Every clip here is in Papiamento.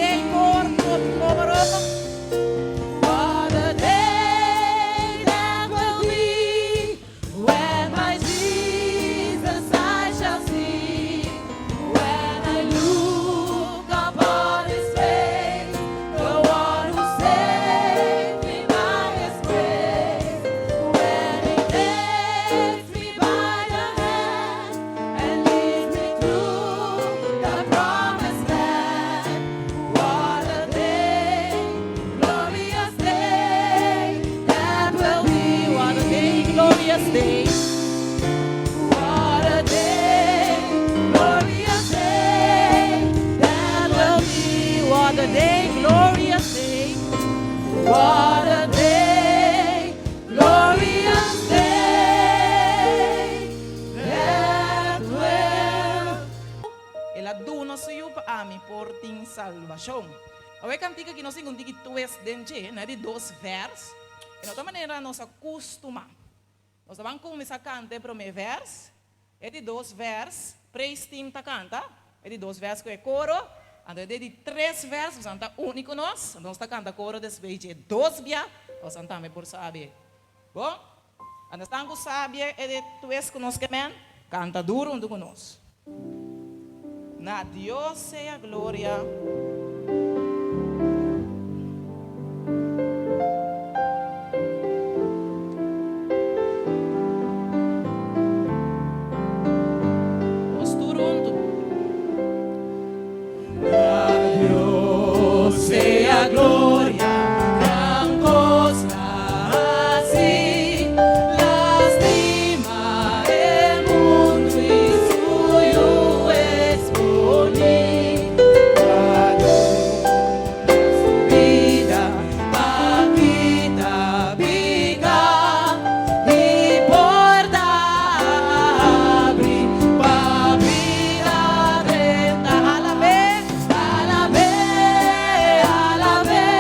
day por koro. What a day that will be when my Jesus I shall see. When I look upon his face, the one who saved me by his grace. When he takes me by the hand and leads me through the promised land. What a day, glorious day that will be. What a day, glorious day. What a day, glorious day that will be. What a day, glorious day. What a day, glorious day that will. El a duna su yu pa ami por tin salbashon. Awor e kantika aki nos tin un tiki twist den dje, na di dos vers. E no ta manera nos a kustumá. Nos ta ban kuminsá kanta e promé vers, e di dos vers, praise team ta kanta, e di dos vers ku e koro, anto e di tres vers boso ta uni ku nos, anto nos ta kanta koro despues dje dos bia, boso tambe por sabi. Bon? Anto esnan ku sabi e di twist ku nos ke men, kanta duru huntu ku nos. Na Dios sea gloria. Nos tur huntu. Na Dios sea gloria, gran kos a hasi, lastima e mundu i su Yu eksponí, pa duna su bida pa kita piká i porta abri pa bida drenta. Alab'é, alab'é, alab'é.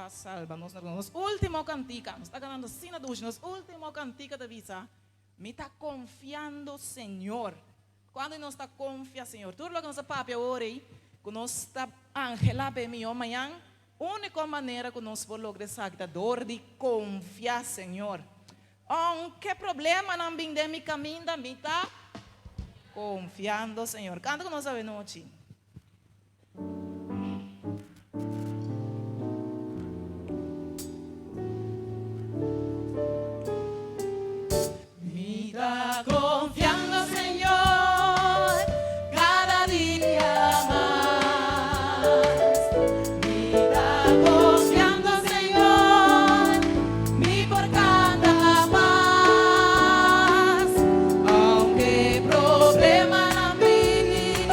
pa salba nos. Nos último kantika, nos ta ganando asina dushi, nos último kantika ta bisa, Mi ta konfiando Señor. Kuando nos ta konfia Señor? Tur loke nos a papia awor ei, ku nos ta anhelá pa e mihó mañan, úniko manera ku nos por logra esaki ta dor di konfia Señor. Ounke problemanan bin den mi kaminda, mi ta konfiando Señor. Kanta ku nos awenochi. Mi ta confiando Señor cada dia mas. Mi ta confiando Señor, mi por canta mas. Aunke problemanan bini.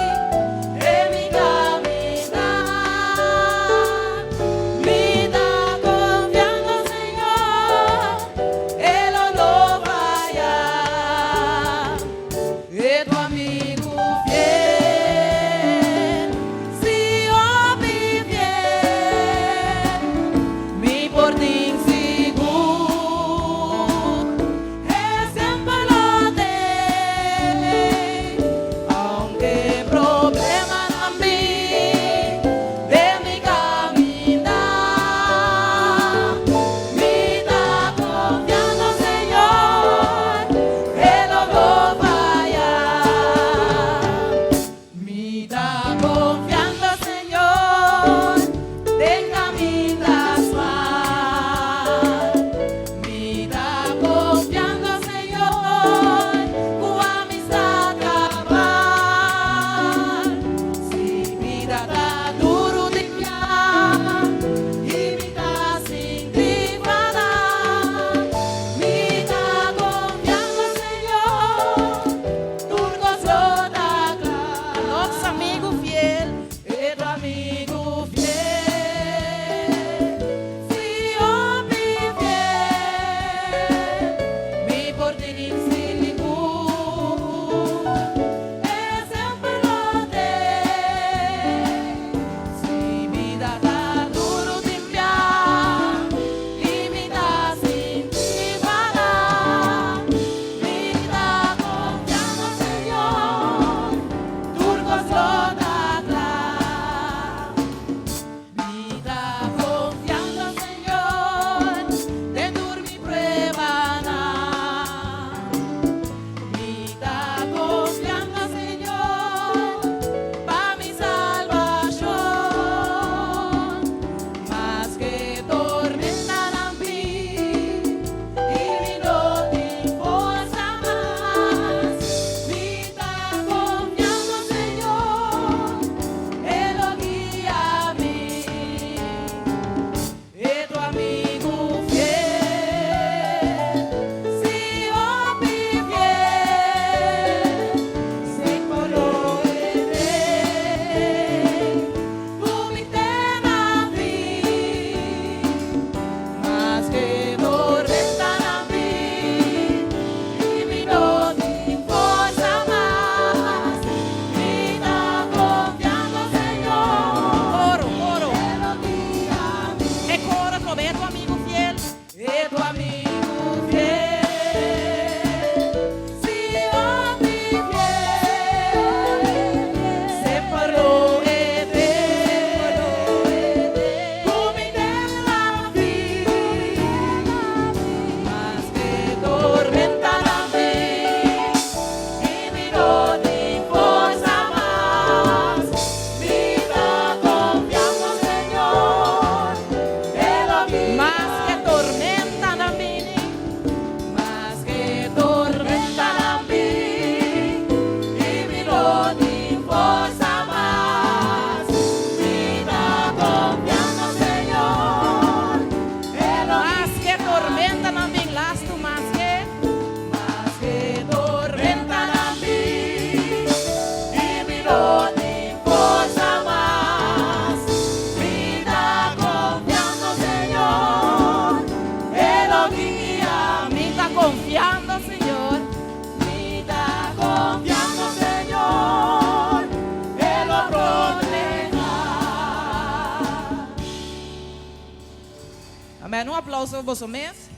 Amèn. Un aplauso pa boso mes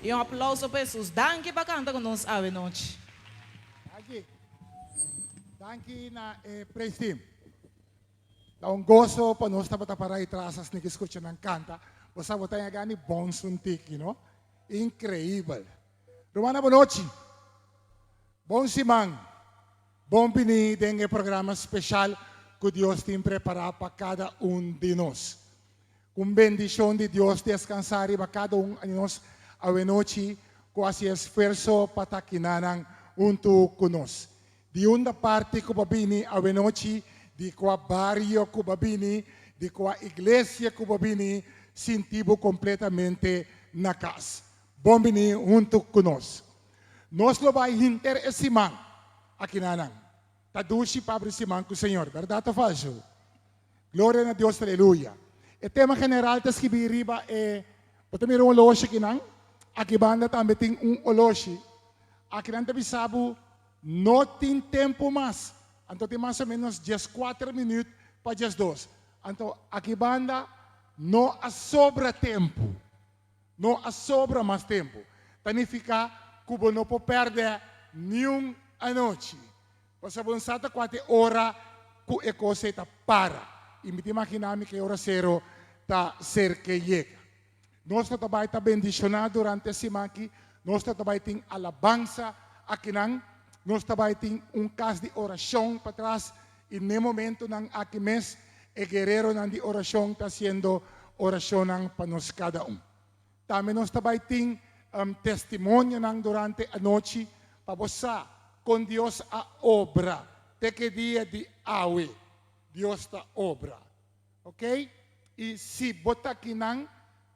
i un aplauso pa Hesus. Danki pa kanta ku nos awe nochi. Danki. Danki na e praise team. Ta un goso pa nos tabata para i tras asina ki skucha nan kanta. Bo sa bo ta yega ni bons un tiki, no? Inkreibel. Rumannan bonochi. Bon siman. Bon bini den e programa speshal ku Dios tin prepará pa kada un di nos. Ku un bendishon di Dios deskansá riba kada un di nos awenochi ku hasi esfuerso pa ta kinanan huntu ku nos. Di unda parti ku bo bini awenochi, di kua bario ku bo bini, di kua iglesia ku bo bini, sinti bo kompletamente na kas. Bon bini huntu ku nos. Nos lo bai hinter e siman akinanan. Ta dushi pa abri siman ku Señor, bèrdat òf falsu? Gloria na Dios, aleluya. E tema general ta skibí riba e, bo ta mira un oloshi akinan? Aki banda tambe tin un oloshi. Akinan ta bisa bo no tin tempu mas. Anto tin mas o ménos dieskuater minüt pa diesdos. Anto aki banda no a sobra tempu. No a sobra mas tempu. Ta nifiká ku bo no por pèrdè niun anochi. Pasobra bo no sa ta kua ta e ora ku e kos ei ta para. I mi ta imaginá mi ku e ora sero ta serka yega. Nos lo ta bai ta bendishoná durante e siman aki. Nos lo ta bai tin alabansa akinan. Nos ta bai tin un kas di orashon patras. I n'e momentunan aki mes e guereronan di orashon ta hasiendo orashonnan pa nos kada un. Tambe nos ta bai tin testimonionan durante anochi pa bo sa kon Dios a obra te ke dia di awe. Dios ta obra. Ok? I si bo ta akinan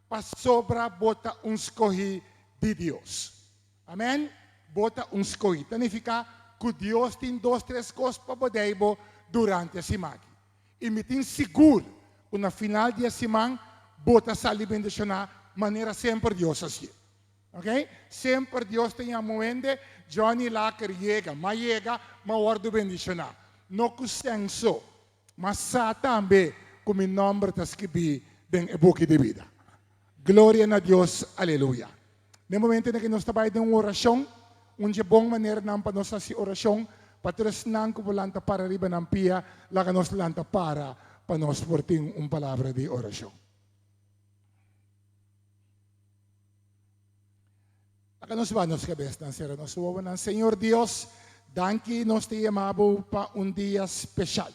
pasobra bo ta un skohí di Dios. Amen. Bo ta un skohí. Ta nifiká ku Dios tin dos tres kos pa bo dei bo durante e siman aki. I mi tin sigur ku na final di e siman bo ta sali bendishoná manera semper Dios a hasié. Ok? Semper Dios ta yama un hende, Johnny Laker yega, m'a yega, m'a wòrdu bendishoná. No ku senso, m'a sa tambe ku mi nòmber ta skibí den e buki di bida. Gloria na Dios, aleluya. Den momento en ke nos ta bai den un orashon, un dje bon maneranan pa nos hasi orashon pa tur esnan ku por lanta para riba nan pia, laga nos lanta para pa nos por tin un palabra di orashon. Laga nos baha nos kabesnan, sera nos wowonan. Señor Dios, danki nos ta yama bo pa un dia speshal,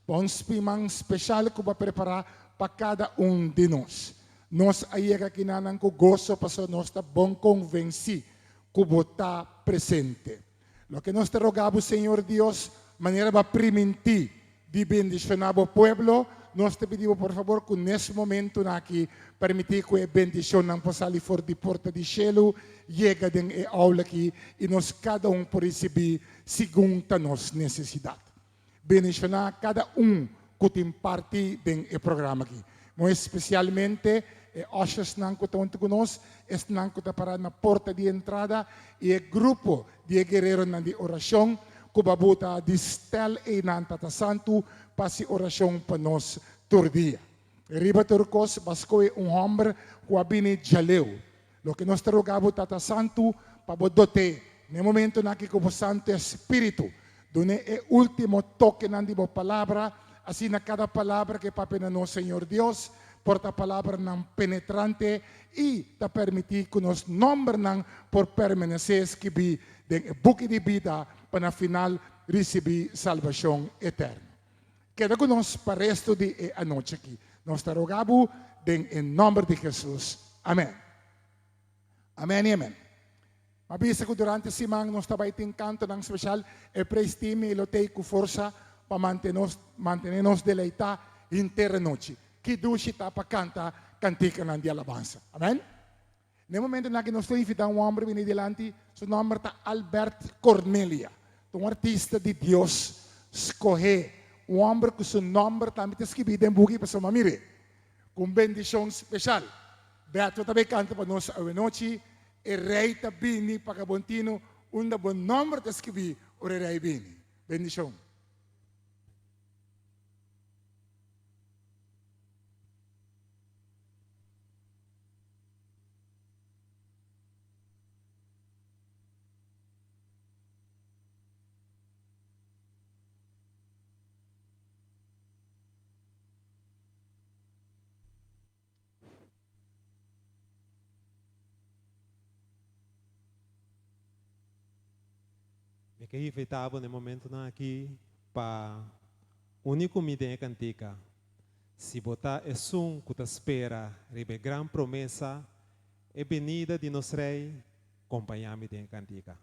pa un spiman speshal ku bo a prepará pa kada un di nos. Nos a yega kinanan ku goso pasobra nos ta bon konvensí ku bo ta presente. Loke nos ta roga bo, Señor Dios, manera bo a primintí di bendishoná bo pueblo, nos ta pidi bo por fabor ku nes momentunan aki permití ku e bendishonnan por sali for di porta di shelu, yega den e aula aki i nos kada un por risibí segun ta nos nesesidat. Bendishoná kada un ku tin parti den e programa aki. Muy espesialmente e ushersnan ku ta huntu ku nos, esnan ku ta pará na porta di entrada i e grupo di e guereronan di orashon ku babuta di stel einan Tata Santu pa hasi orashon pa nos tur dia. Riba tur kos, bo a skohe un hòmber ku a bini djaleu. Loke nos ta roga bo, Tata Santu, pa bo dot'é n'e momentonan aki ku bo Santu Espíritu. Dun'é e último tokenan di bo Palabra, asina kada palabra ku e papia na nos, Señor Dios, por ta palabranan penetrante i ta permití ku nos nòmbernan por permanesé skibí den e buki di bida pa na final risibí salbashon eterno. Keda ku nos pa resto di e anochi aki. Nos ta roga bo den e nòmber di Hesus. Amèn. Amèn i amèn. M'a bisa ku durante siman nos ta bai tin kantonan speshal. E praise team i lo tei ku forsa pa mantenos mantené nos deleitá henter anochi. Ki dushi ta pa kanta kantikanan di alabansa. Amèn. Na e momentonan aki nos ta invitá un hòmber bini dilanti, su nòmber ta Albert Cornelia. Ta un artista di Dios skohé, un hòmber ku su nòmber tambe ta skibí den buki pasobra m'a mir'é ku un bendishon speshal. Beto ta bai kanta pa nos awenochi, E Rei ta bini pa Gabontino unda bo nòmber ta skibí ora e Rei bini. Bendishon. ke invitá bo na e momentunan akí pa uni ku mi den e kantika. Si bo ta esun ku ta spera riba e gran promesa, e benida di nos Rei, kompañá mi den e kantika.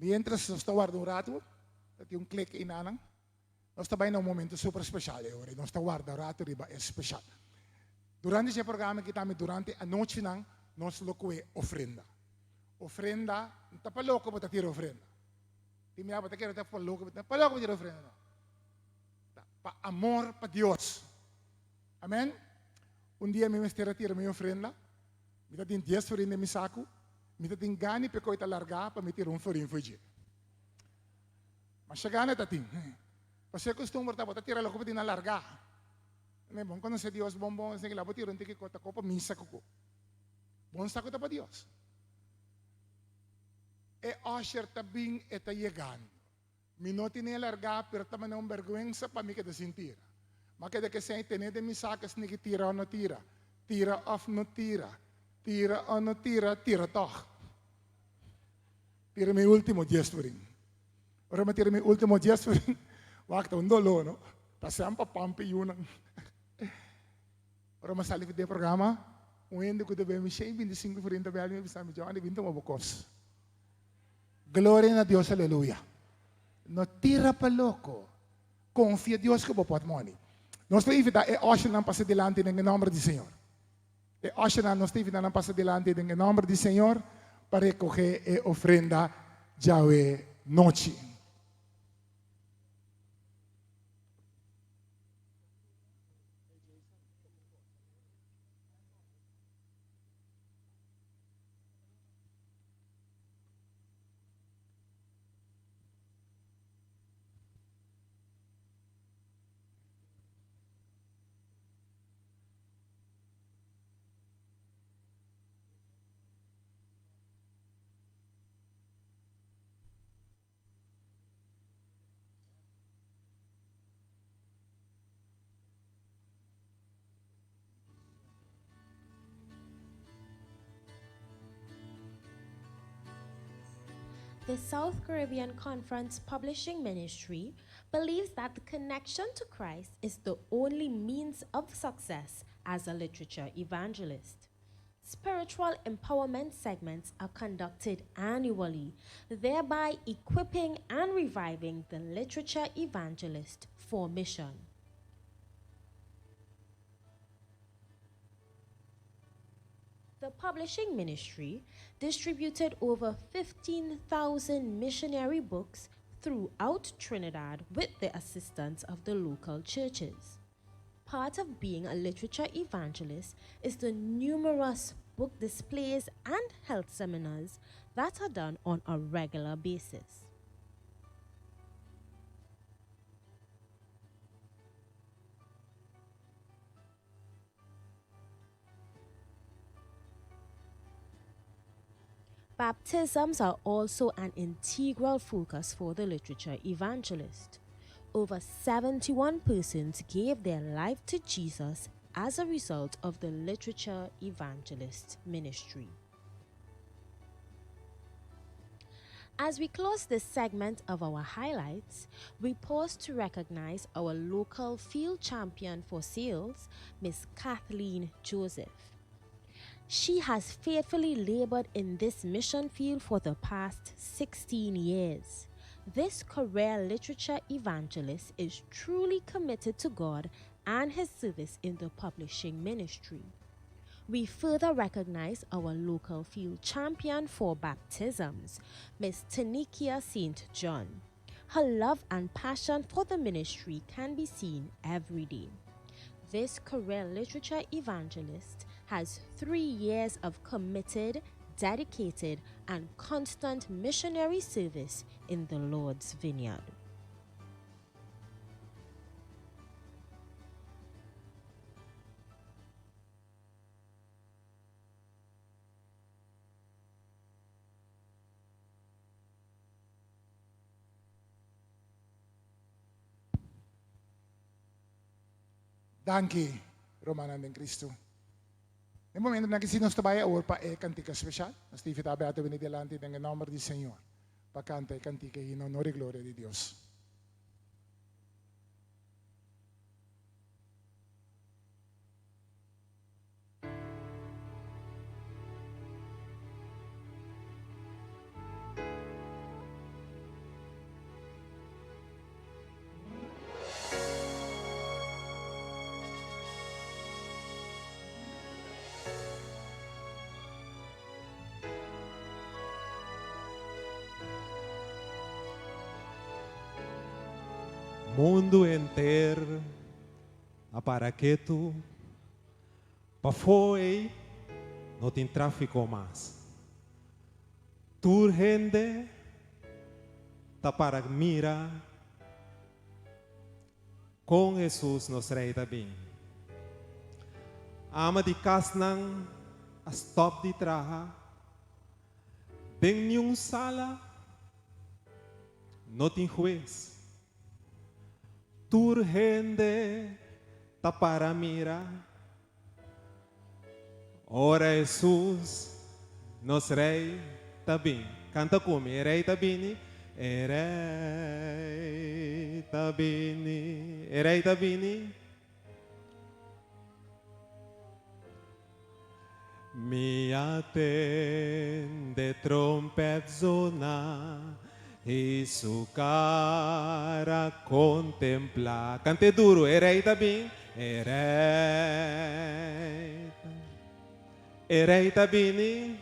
Mientras nos ta warda un ratu, ta tin un klik einanan. Nos ta bai na un momento super special e ora y nos ta warda rato riba e special. Durante dje programa aki tambe durante anochinan nos lo koe ofrenda. Ofrenda no ta pa loko bo ta tira ofrenda. Tin bia bo ta kere ta pa loko bo ta pa loko bo tira ofrenda no. Ta pa amor pa Dios. Amen. Un dia mi mester a tira mi ofrenda. Mi ta tin dies florin den mi saku. Mi ta tin gani p'e koe ta larga pa mi tira un florin fo'i dje. Masha gana ta tin. Pasobra e costumber ta bo ta tira loke bo tin na larga. Ne bon conoce Dios bon bon esaki la bo tira un tiki ko ta ko pa misa ku ko. Bon sa ku ta pa Dios. E usher ta bin e ta yegando. Mi no tine larga pero ta manda un berguensa pa mi keda sin tira. Ma keda ke esei tene den mi sak esniki tira o no tira. Tira of no tira. Tira o no tira, tira tog. Tira mi ultimo dies florin. Ora mi tira mi ultimo dies florin, wak ta un doló, no? Ta semper pampi yunan. Ora mi sali for den programa, un hende ku ta bebe mi shen binti sinku florin ta bel mi bisa mi, Johnny, bin tuma bo kos. Gloria na Dios, aleluya. No tira pa loko. Konfia Dios ku bo portmoni. Nos ta invitá e ushernan pasa dilanti den e nòmber di Señor. E ushernan nos ta invitá nan pasa dilanti den e nòmber di Señor pa rekogé e ofrenda djawe nochi. The South Caribbean Conference Publishing Ministry believes that the connection to Christ is the only means of success as a literature evangelist. Spiritual empowerment segments are conducted annually, thereby equipping and reviving the literature evangelist for mission. The publishing ministry distributed over 15,000 missionary books throughout Trinidad with the assistance of the local churches. Part of being a literature evangelist is the numerous book displays and health seminars that are done on a regular basis. Baptisms are also an integral focus for the literature evangelist. Over 71 persons gave their life to Jesus as a result of the literature evangelist ministry. As we close this segment of our highlights, we pause to recognize our local field champion for sales, Miss Kathleen Joseph. She has faithfully labored in this mission field for the past 16 years. This career literature evangelist is truly committed to God and his service in the publishing ministry. We further recognize our local field champion for baptisms, Miss Tanikia St. John. Her love and passion for the ministry can be seen every day. This career literature evangelist has 3 years of committed, dedicated, and constant missionary service in the Lord's vineyard. Danki, rumannan den Kristu. Na e momentonan aki nos ta bai awor pa e kantika spesial. Nos ta invitá Beto bini dilanti den e nòmber di Señor pa kanta e kantika ei na honor i gloria di Dios. Mundu henter a para ketu, pafó ei no tin tráfiko mas. Tur hende ta para mira kon Hesus nos Rei ta bin. Ama di kasnan a stòp di traha, den niun sala no tin hues. Tur hende ta para mira ora Hesus nos Rei ta bin. Kanta ku mi, e Rei ta bini, e Rei ta bini, e Rei ta bini. Mi a tende trompet zona i su kara kontemplá. Kant'é duru, e Rei ta bin, e Rei ta, e Rei ta bini.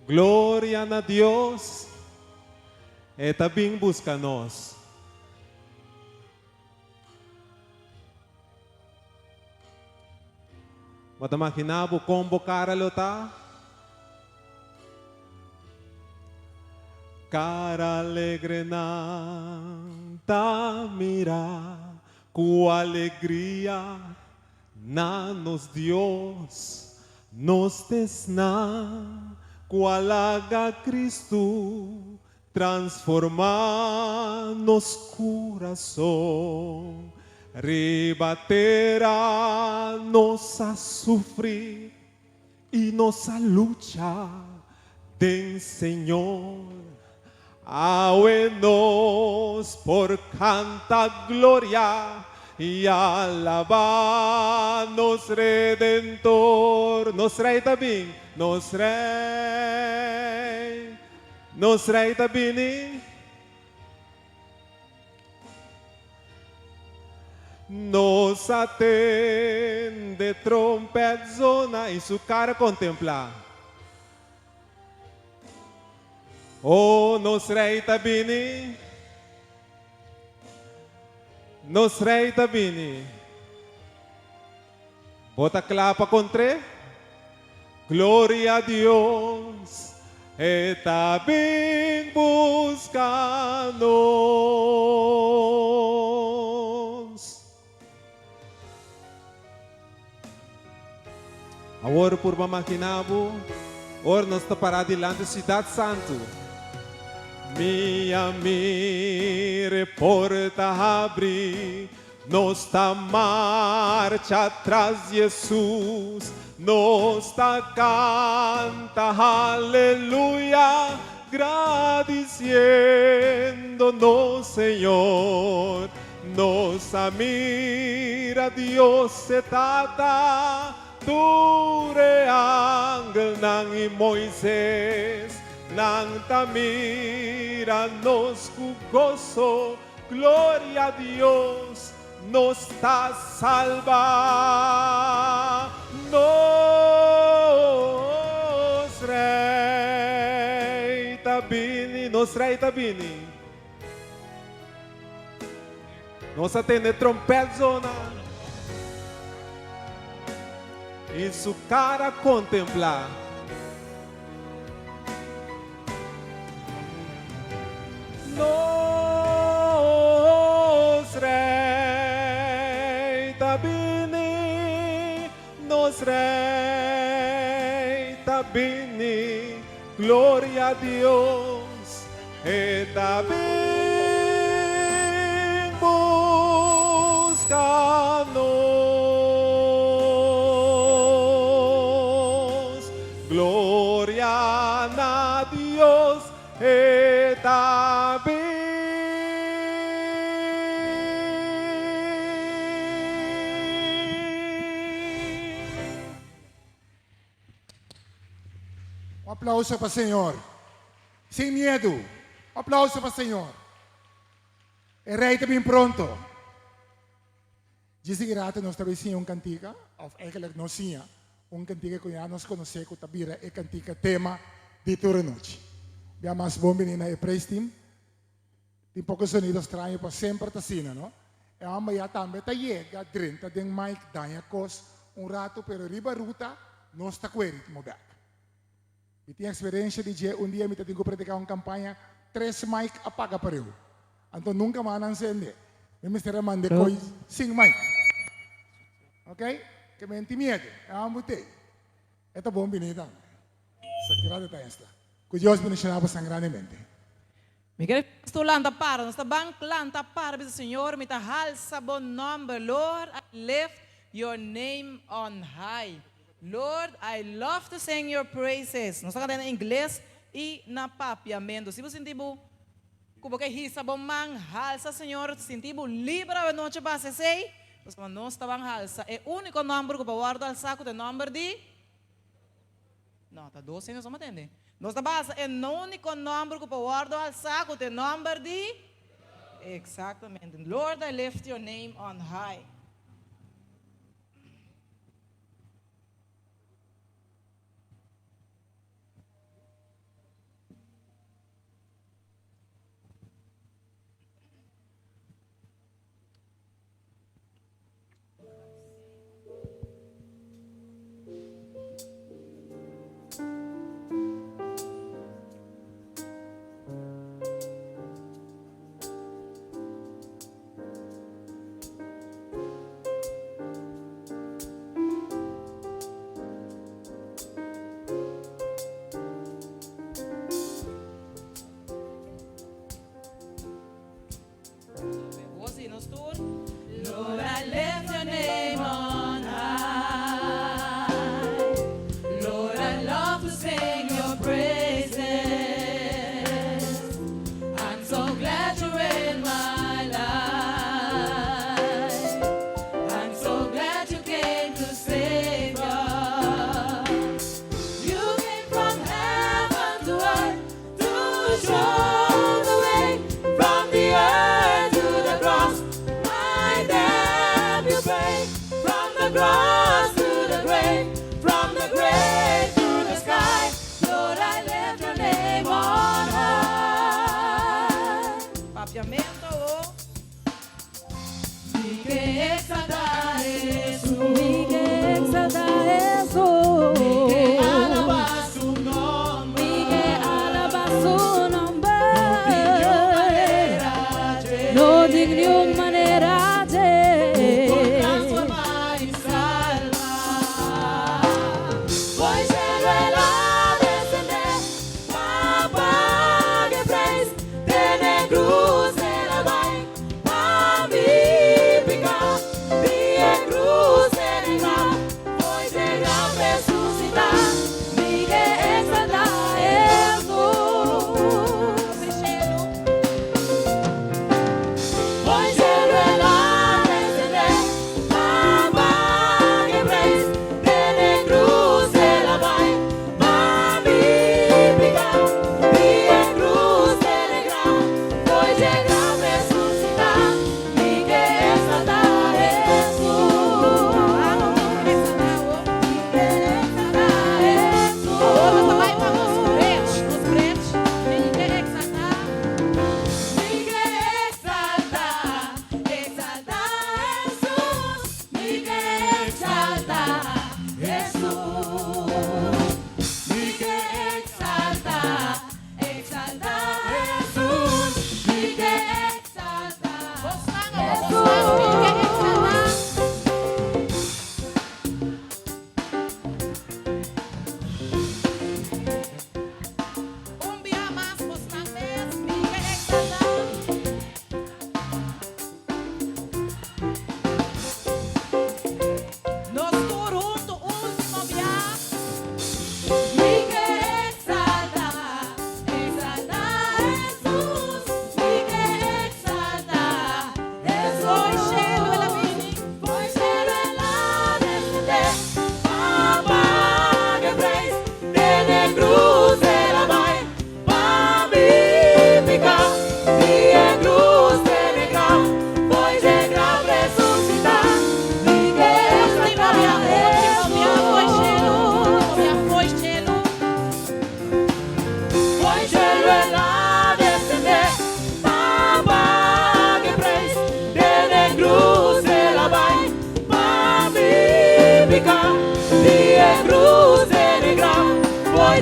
Gloria na Dios, e ta bin buska nos. Bo ta maginá bo kon bo kara lo ta? Kara alegre nan ta mira ku alegria na nos Dios, nos t'esnan ku a laga Kristu Transformá nos kurason. Riba tera nos a sufri i nos a lucha den Señor. Awe nos por kanta gloria i alabá nos Redentor. Nos Rei ta bin, nos Rei. Nos Rei ta bini. Nos a tende trompet zona i su cara contempla. Oh, nos Rei ta bini. Nos Rei ta bini. Bo ta kla pa kontr'é? Gloria a Dios, e ta bin buska nos. Awor purba maginá bo ora nos ta pará dilanti siudat santu. Mi a mira e porta habrí. Nos ta marcha tras Jesus, nos ta canta haleluya, gradiciendo nos Señor. Nos a mira Dios e Tata. Tur e angelnan i Moises, nan ta mira nos ku goso. Gloria a Dios, nos ta salba. Nos Rei ta bini, nos Rei ta bini. Nos a tende trompet zona i su cara contempla. Nos Rey ta bini, nos Rey ta bini, gloria a Dios, E ta bin busca nos. Gloria na Dios, E ta bin. Un aplauso pa Señor. Sin miedu. Un aplauso pa Señor. E Rey ta bin pronto. Djis di rato nos ta bay siña un cantica, of eigenlijk nos siña un cantica cu ya nos conoce cu ta bira e cantica tema di tur anochi. Bia mas bon bini na e praise team. Tin poco sonido straño pa semper ta asina, no? E homber ya tambe ta yega drenta den mic daña cos un rato pero riba ruta nos ta cue ritmo bek. Mi tin experiencia di dje, un dia mi ta tin cu predica un campaña tres mic a paga pareu. Anto nunca mas nan cende. Mi mester a mande coy sin mic. Ok? Ke men tin miedo. E homber tey. E ta bon bini tambe. Sa kira ta esta. Cu Dios bendiciona bosan grandemente. Mi kere pastor lanta para, nos ta ban lanta para bisa Señor mi ta halsa bo nomber, Lord I lift your name on high, Lord I love to sing your praises. Nos ta kanta na ingles y na papiamento. Si bo sinti bo ku bo ke hisa bo man halsa Señor, sinti bo liber awe nochi pa hasi esei, pasobra nos ta ban halsa e uniko nomber ku por wordo halsa ku ta e nomber di. No, ta dos hende nos a tende. Nos ta basa e único nomber cu por wordo alsa cu ta e nomber di. Exactamente. Lord, I lift your name on high. Lord, I lift your name on high. Lord, I love to sing your praises. I'm so glad you're in my life. I'm so glad you came to save us. You came from heaven to earth to show the way from the earth to the cross. My debt you paid from the cross to the grave, from the grave to the sky. Lord, I lift your name on high. Papiamento o. Mi ke eksaltá Hesus. Mi ke eksaltá Hesus. Mi ke alabá su nòmber. Mi ke alabá su nòmber. No tin niun manera dje. Ku por transformá i salba. Fo'i shelu el a desendé pa paga e preis. Te n'e krus el a bai pa mi piká. Di e krus el a graf fo'i te graf resusitá. Mi ke eksaltá Hesus. Fo'i shelu.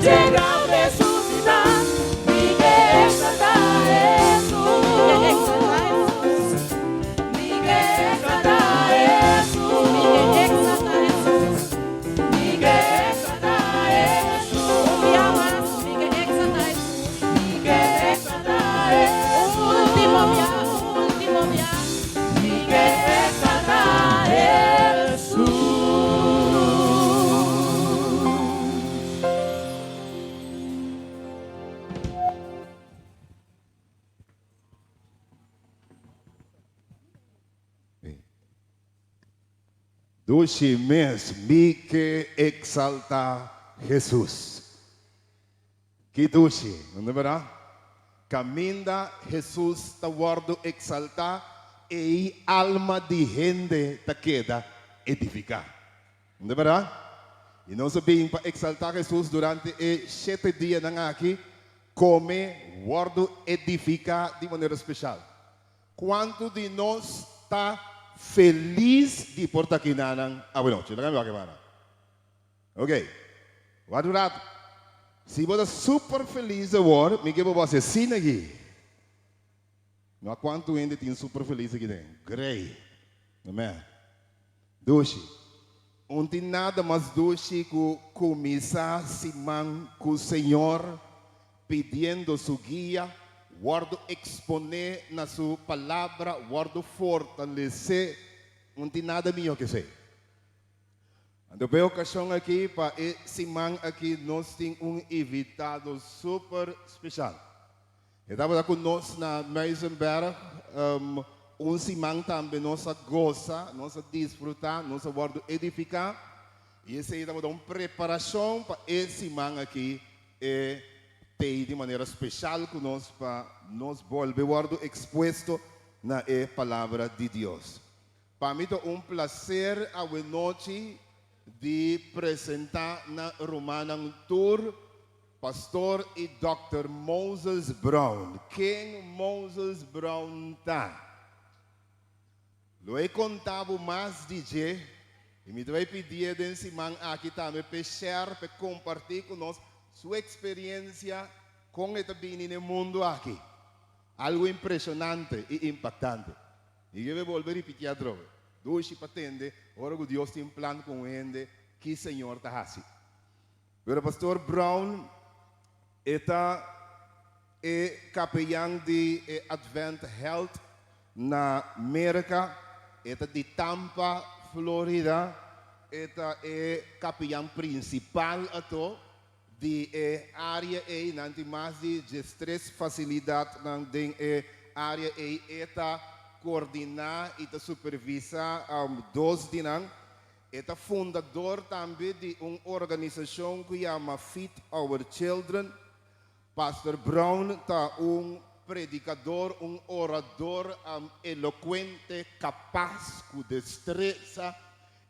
dje graf resusitá. Mi ke eksaltá Hesus. Mi ke eksaltá Hesus. Mi ke eksaltá Hesus. Mi ke eksaltá Hesus. Un bia mas, mi ke eksaltá Hesus. Mi ke eksaltá Hesus. Último bia, último bia. Mi ke eksaltá Hesus. Dushi mes mi ke exalta Jesus. Ki dushi, no ta berdad? Caminda Jesus ta wordo exalta, ei alma di hende ta keda edifica. No ta berdad? Y nos a bin pa exalta Jesus durante e shete dianan aki, come wordo edifica di manera special. Cuanto di nos ta feliz di por ta aki nanan awenochi? Laga mi wak e mana. Ok. Wak un rato. Si bo ta super feliz awor, mi ke bo bo haci asina aki. No a cuanto hende tin super feliz aki den. Grey. Amen. Dushi. Un tin nada mas dushi cu cuminsa siman cu Señor pidiendo su guia, wordo expone na su palabra, wordo fortalece. Un tin nada miho cu esey. Anto p'e ocasion aki, pa e siman aki, nos tin un invitado super special. E tabata cu nos na Muizenberg un siman tambe nos a goza, nos a disfruta, nos a wordo edifica y esey tabata un preparacion pa e siman aki e tey di manera special cu nos pa nos bolbe wordo expuesto na e palabra di Dios. Pa mi ta un placer awe nochi di presenta na rumannan tur Pastor y Dòkter Moses Brown. Ken Moses Brown ta? Lo e konta bo mas di dje y mi ta bai pidié den siman aki tambe p'e share, p'e kompartí ku nos su eksperiencia kon e ta bini n'e mundu aki. Algu impreshonante y impaktante. Mi ke bolbe ripití atrobe. Dushi pa tende ora ku Dios tin plan ku un hende ki Señor ta hasi. Pero Pastor Brown e ta e kapeyan di e Advent Health na Merka, e ta di Tampa, Florida, e ta e kapeyan prinsipal ato di e área ei, nan tin mas di diestres fasilidatnan den e área ei, e ta koordiná i ta supervisá dos di nan. E ta fundador tambe di un organisashon ku yama Feed Our Children. Pastor Brown ta un predikador, un orador elokuente, kapas, ku destresa.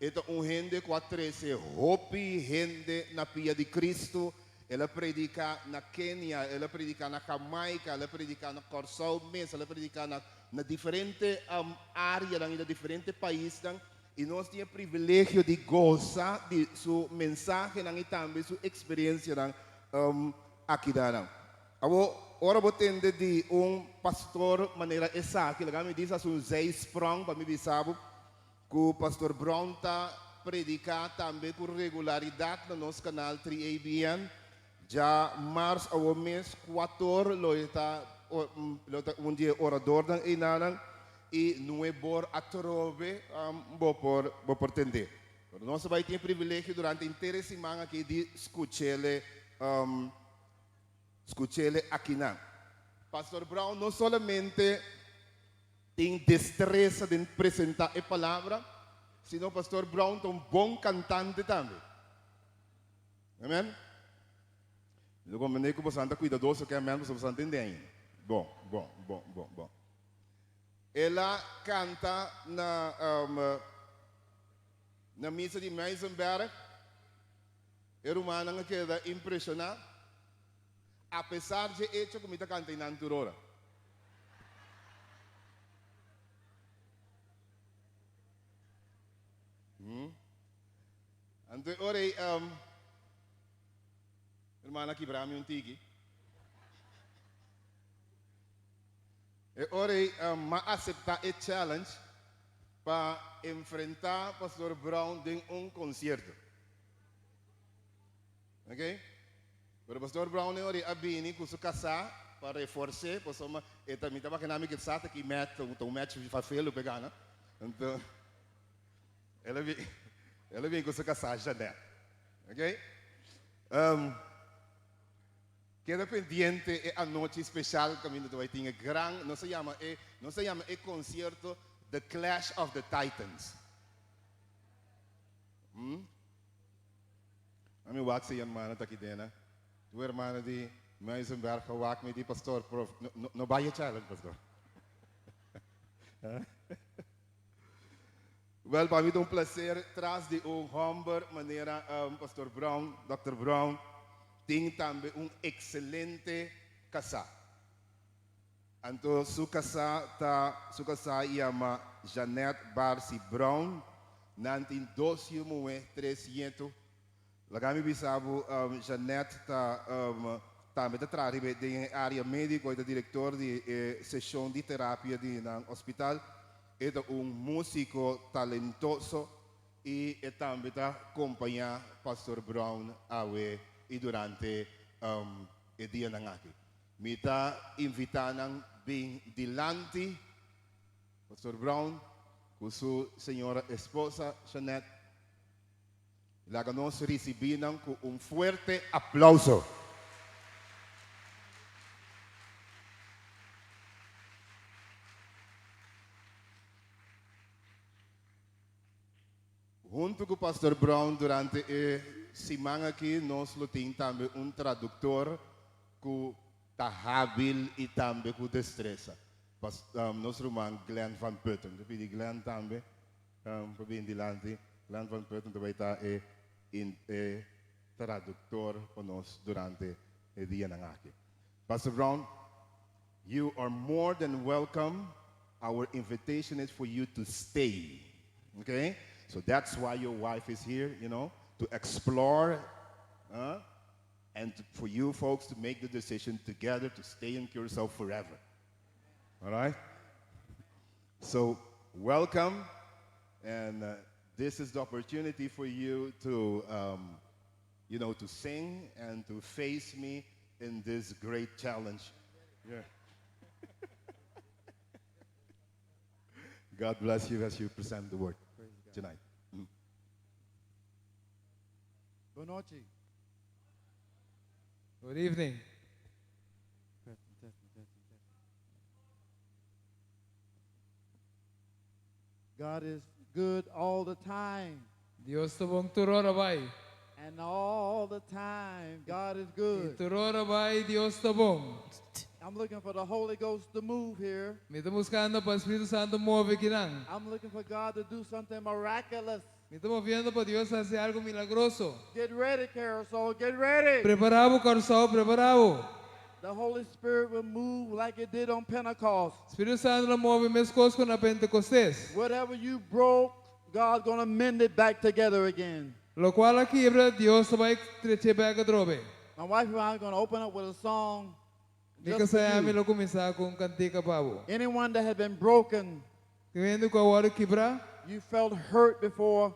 E ta un hende ku a trese hopi hende na pia di Kristu. El a prediká na Kenia, el a prediká na Jamaica, el a prediká na Kòrsou mes, el a prediká na diferente áreanan i na diferente paisnan. I nos tin e privilegio di gosa di su mensahenan i tambe su eksperensianan akidanan. Awor, ora bo tende di un pastor manera esaki, laga mi bisa su un zijsprong pa mi bisa bo ku Pastor Brown ta prediká tambe ku regularidat na nos kanal 3ABN. Dja mars awor mes kuator lo e ta lo ta un di e oradornan einanan i nuebor atrobe bo por bo por tend'é. Pero nos a bai tin e privilegio durante henter e siman aki di skuch'ele skuch'ele akinan. Pastor Brown no solamente tin destresa den presentá e palabra, sino Pastor Brown ta un bon kantante tambe. Amen. Mi ta comprende cu boso ta cuidadoso cu amen pasobra boso a tende ainda. Bon, bon, bon, bon, bon. El a canta na um, na misa di Muizenberg. E rumannan a keda impresiona, apesar dje hecho cu mi ta canta einan tur ora. Hmm? Anto e ora ei, Hermana kibra mi un tiki. E ora ei m'a aseptá e challenge pa enfrentá Pastor Brown den un konsierto. Ok? Pero Pastor Brown e ora ei a bini ku su kasá pa refors'é pasobra e ta mi ta imaginá mi ke sa ta ki match ta un match fafelu pa e gana. Anto el a bini el a bini ku su kasá Jeanette. Ok? Keda pendiente e anochi special caminda ta bay tin e gran, nos a yama e, nos a yama e concierto The Clash of the Titans. Hmm? Ami wak si hermana ta aki dena. Tu hermana di Muizenberg a wak mi di pastor, prof, no, no, no bay e challenge, pastor. Wel, pa mi ta un placer tras di un homber manera um, Pastor Brown, Dòkter Brown, tin tambe un excelente casá. Anto su casá ta, su casá yama Jeanette Barsi Brown. Nan tin dos yu muhé, tres nieto. Laga mi bisa bo, um, Jeanette ta, um, tambe ta traha riba den e area médico, e ta director di e sesion di terapia di nan hospital. E ta un músiko talentoso i e tambe ta kompañá Pastor Brown awe i durante e dianan aki. Mi ta invitá nan bin dilanti Pastor Brown ku su señora esposa Jeanette. Laga nos risibí nan ku un fuerte aplauso. Huntu ku Pastor Brown durante e siman aki nos lo tin tambe un traduktor ku ta habil i tambe ku destresa, nos ruman Glenn van Putten. Ta pidi Glenn tambe pa bin dilanti. Glenn van Putten ta bai ta e e traduktor pa nos durante e dianan aki. Pastor Brown, you are more than welcome. Our invitation is for you to stay. Okay? So that's why your wife is here, you know, to explore uh, and to, for you folks to make the decision together to stay in Curacao forever. All right? So, welcome. And uh, this is the opportunity for you to, um, you know, to sing and to face me in this great challenge. Yeah. God bless you as you present the word tonight. Bon nochi. Good evening. Testing, testing, testing, testing. God is good all the time. Dios ta bon tur ora bai. And all the time, God is good. I tur ora bai Dios ta bon. I'm looking for the Holy Ghost to move here. Mi ta buskando pa Spiritu Santu move akinan. I'm looking for God to do something miraculous. Mi ta moviendo pa Dios hasi algu milagroso. Get ready, Carousel. Get ready. Prepará bo, Kòrsou, prepará bo. The Holy Spirit will move like it did on Pentecost. Spiritu Santu lo move meskos ku na Pentekostes. Whatever you broke, God's gonna mend it back together again. Lokual a kibra, Dios ta bai trech'é bèk atrobe. My wife and I are gonna open up with a song Mi just for kasá i ami you. lo kuminsá ku un kantika pa bo. Anyone that has been broken, Tin hende ku a wòrdu kibrá? you felt hurt before,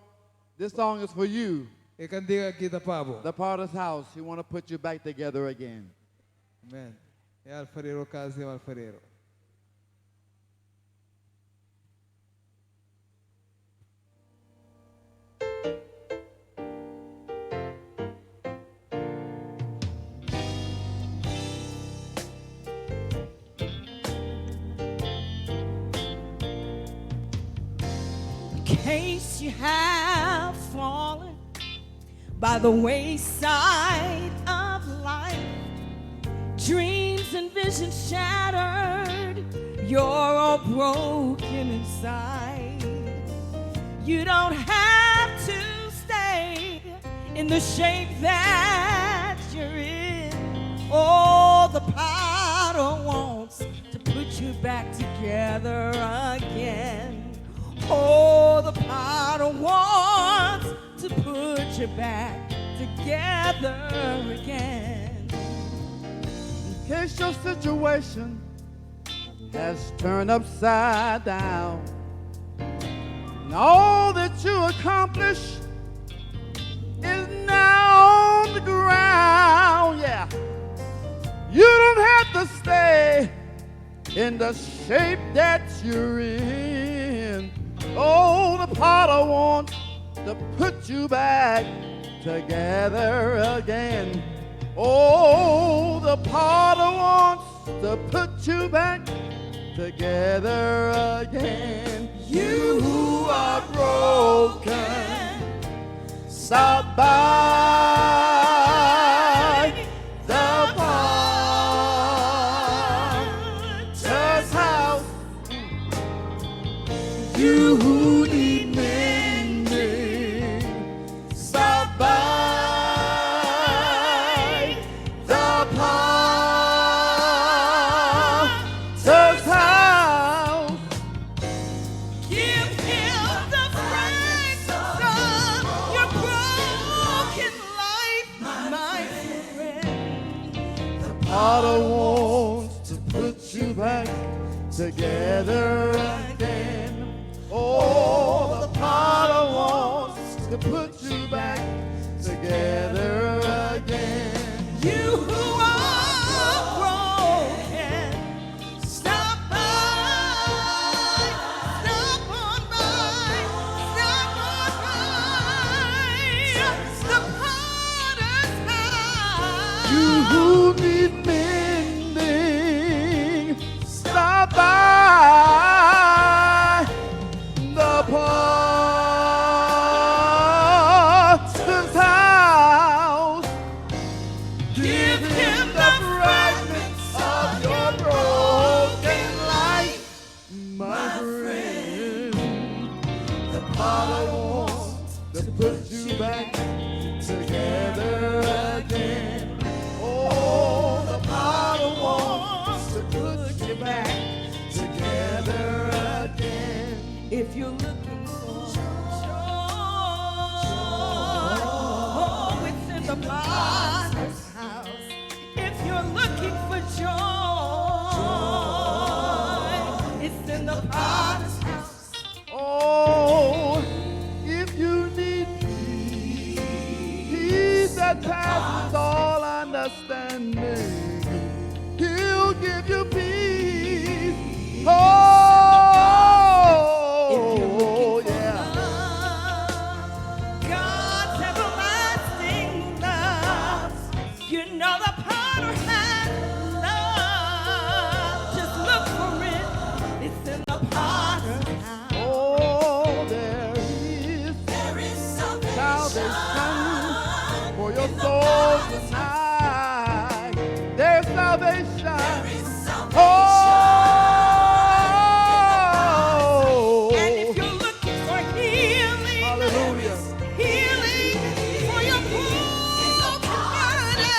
this song is for you. E kantika aki ta pa bo. The Potter's House, he wanna put you back together again. Amen. E alfarero kas di un alfarero. case you have fallen by the wayside of life, dreams and visions shattered, you're all broken inside. You don't have to stay in the shape that you're in. Oh, the potter wants to put you back together again. Oh, the potter wants to put you back together again. Case your situation has turned upside down. And all that you accomplish is now on the ground. Yeah. You don't have to stay in the shape that you're in. Oh, the potter wants to put you back together again. Oh, the potter wants to put you back together again. You who are broken, stop by the potter's house. You who need mending, stop by the potter's house. Give him the fragments of your broken life, my friend. The potter wants to put you back together again. Oh, the potter wants to put you back together again. You who are broken, stop by, stop on by, stop on by the potter's house. You who need mending, stop by the potter's house. Give him the fragments of your broken life, my friend. The potter wants to put you back together again. Oh, the potter wants to put you back together again. If you're looking for joy, oh, it's in the potter's house. If you're looking for joy, it's in the potter's house. Oh, if you need peace, peace that passes all understanding, He'll give you peace. Oh, yeah. God's everlasting love. You know the potter has love. Just look for it. It's in the potter's house. Oh, there is There is salvation for your soul tonight. There's salvation. Oh, And if you're looking for healing, Hallelujah. healing for your broken body,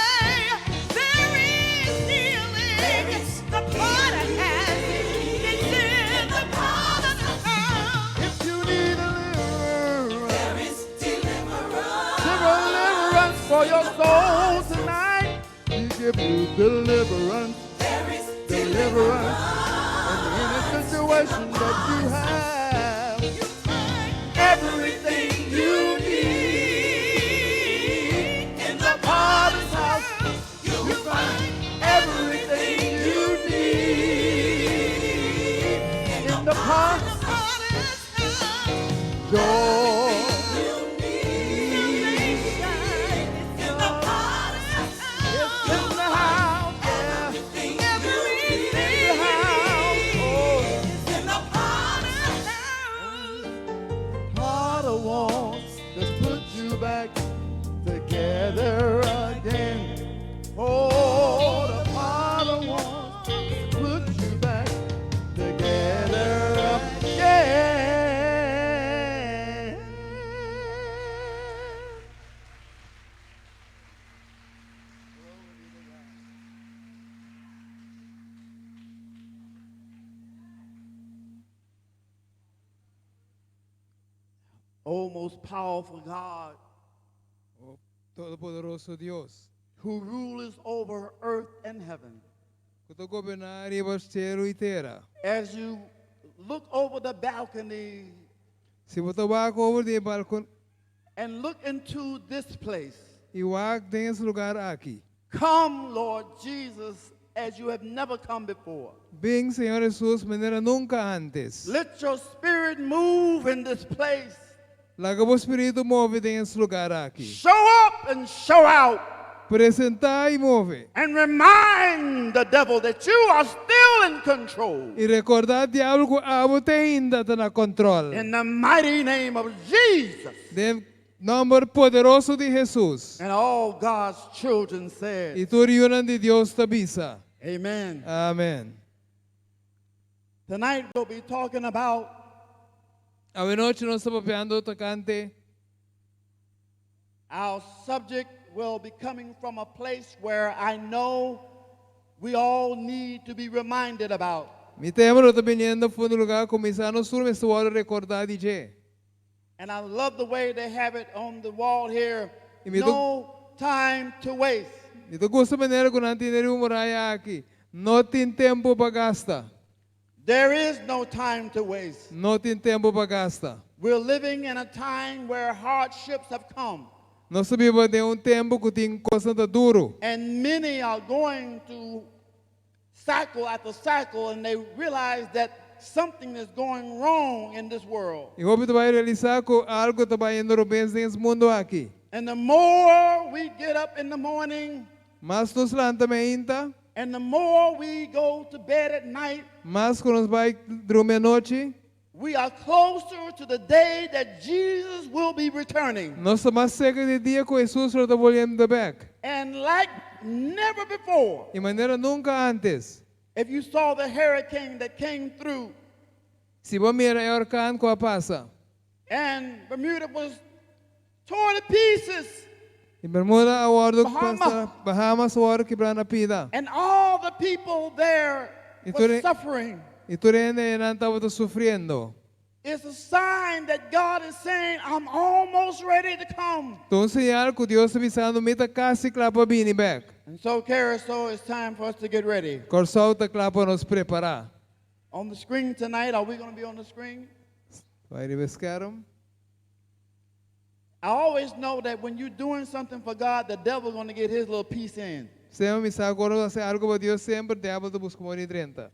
there is healing. The potter has it. It's in the potter's house. If you need deliverance, there is deliverance. Deliverance for your soul tonight. He give you deliverance. There is deliverance in any situation that you have. You find Everything you need in the potter's house. You will find everything you need in the potter's potter's house. joy. Salvation is in the potter's It's house. in the house, yeah. Everything In the house, oh. is in the potter's house. Potter wants to put you back together again. Oh, the potter wants to put you back together again. Oh, most powerful God, Oh, Todopoderoso Dios, who rules over earth and heaven, Ku ta goberná riba shelu i tera. As you look over the balcony Si bo ta wak over di e balkon and look into this place, i wak den e lugá aki. come, Lord Jesus, as you have never come before. Bin, Señor Jesus, manera nunka ántes. Let your spirit move in this place. Laga bo spiritu move den e lugá aki. Show up and show out Presentá i move. and remind the devil that you are still in control. I rekordá diabel ku abo te ainda ta na kontròl. In the mighty name of Jesus. Den nòmber poderoso di Jesus. And all God's children said, I tur yunan di Dios ta bisa. Amen. Amèn. Tonight we'll be talking about Awe nochi nos ta papiando tokante our subject will be coming from a place where I know we all need to be reminded about. Mi tema lo ta biniendo for di un lugá ku mi sa nos tur mester rekordá di dje. And I love the way they have it on the wall here. I mi No time to waste. Mi ta gusta manera ku nan tin riba muraya aki. No tin tempu pa gasta. There is no time to waste. No tin tempu pa gasta. We're living in a time where hardships have come, Nos ta biba den un tempu ku tin kos ta duru. and many are going through cycle after cycle, and they realize that something is going wrong in this world. I hopi ta bai realisá ku algu ta bayendo robes den mundu aki. And the more we get up in the morning, Mas nos lanta mainta, and the more we go to bed at night, mas ku nos bai drumi anochi, we are closer to the day that Jesus will be returning. nos ta mas serka di e dia ku Jesus lo ta bolbiendo bèk. And like never before, I manera nunka ántes. if you saw the hurricane that came through Si bo mira e orkan ku a pasa. and Bermuda was torn to pieces, I Bermuda a wòrdu Bahama. pasa, Bahamas a wòrdu kibrá na pida. and all the people there Y were tú eres- suffering. I tur hende einan tabata sufriendo. It's a sign that God is saying, I'm almost ready to come. Ta un señal ku Dios ta bisando mi ta kasi kla pa bini bèk. And so, Curaçao, it's time for us to get ready. Kòrsou ta kla pa nos prepará. On the screen tonight, are we going to be on the screen? Bai riba skerm. I always know that when you're doing something for God, the devil's going to get his little piece in. Semper mi sa ku ora hasi algu pa Dios semper diabel ta buska moda di drenta.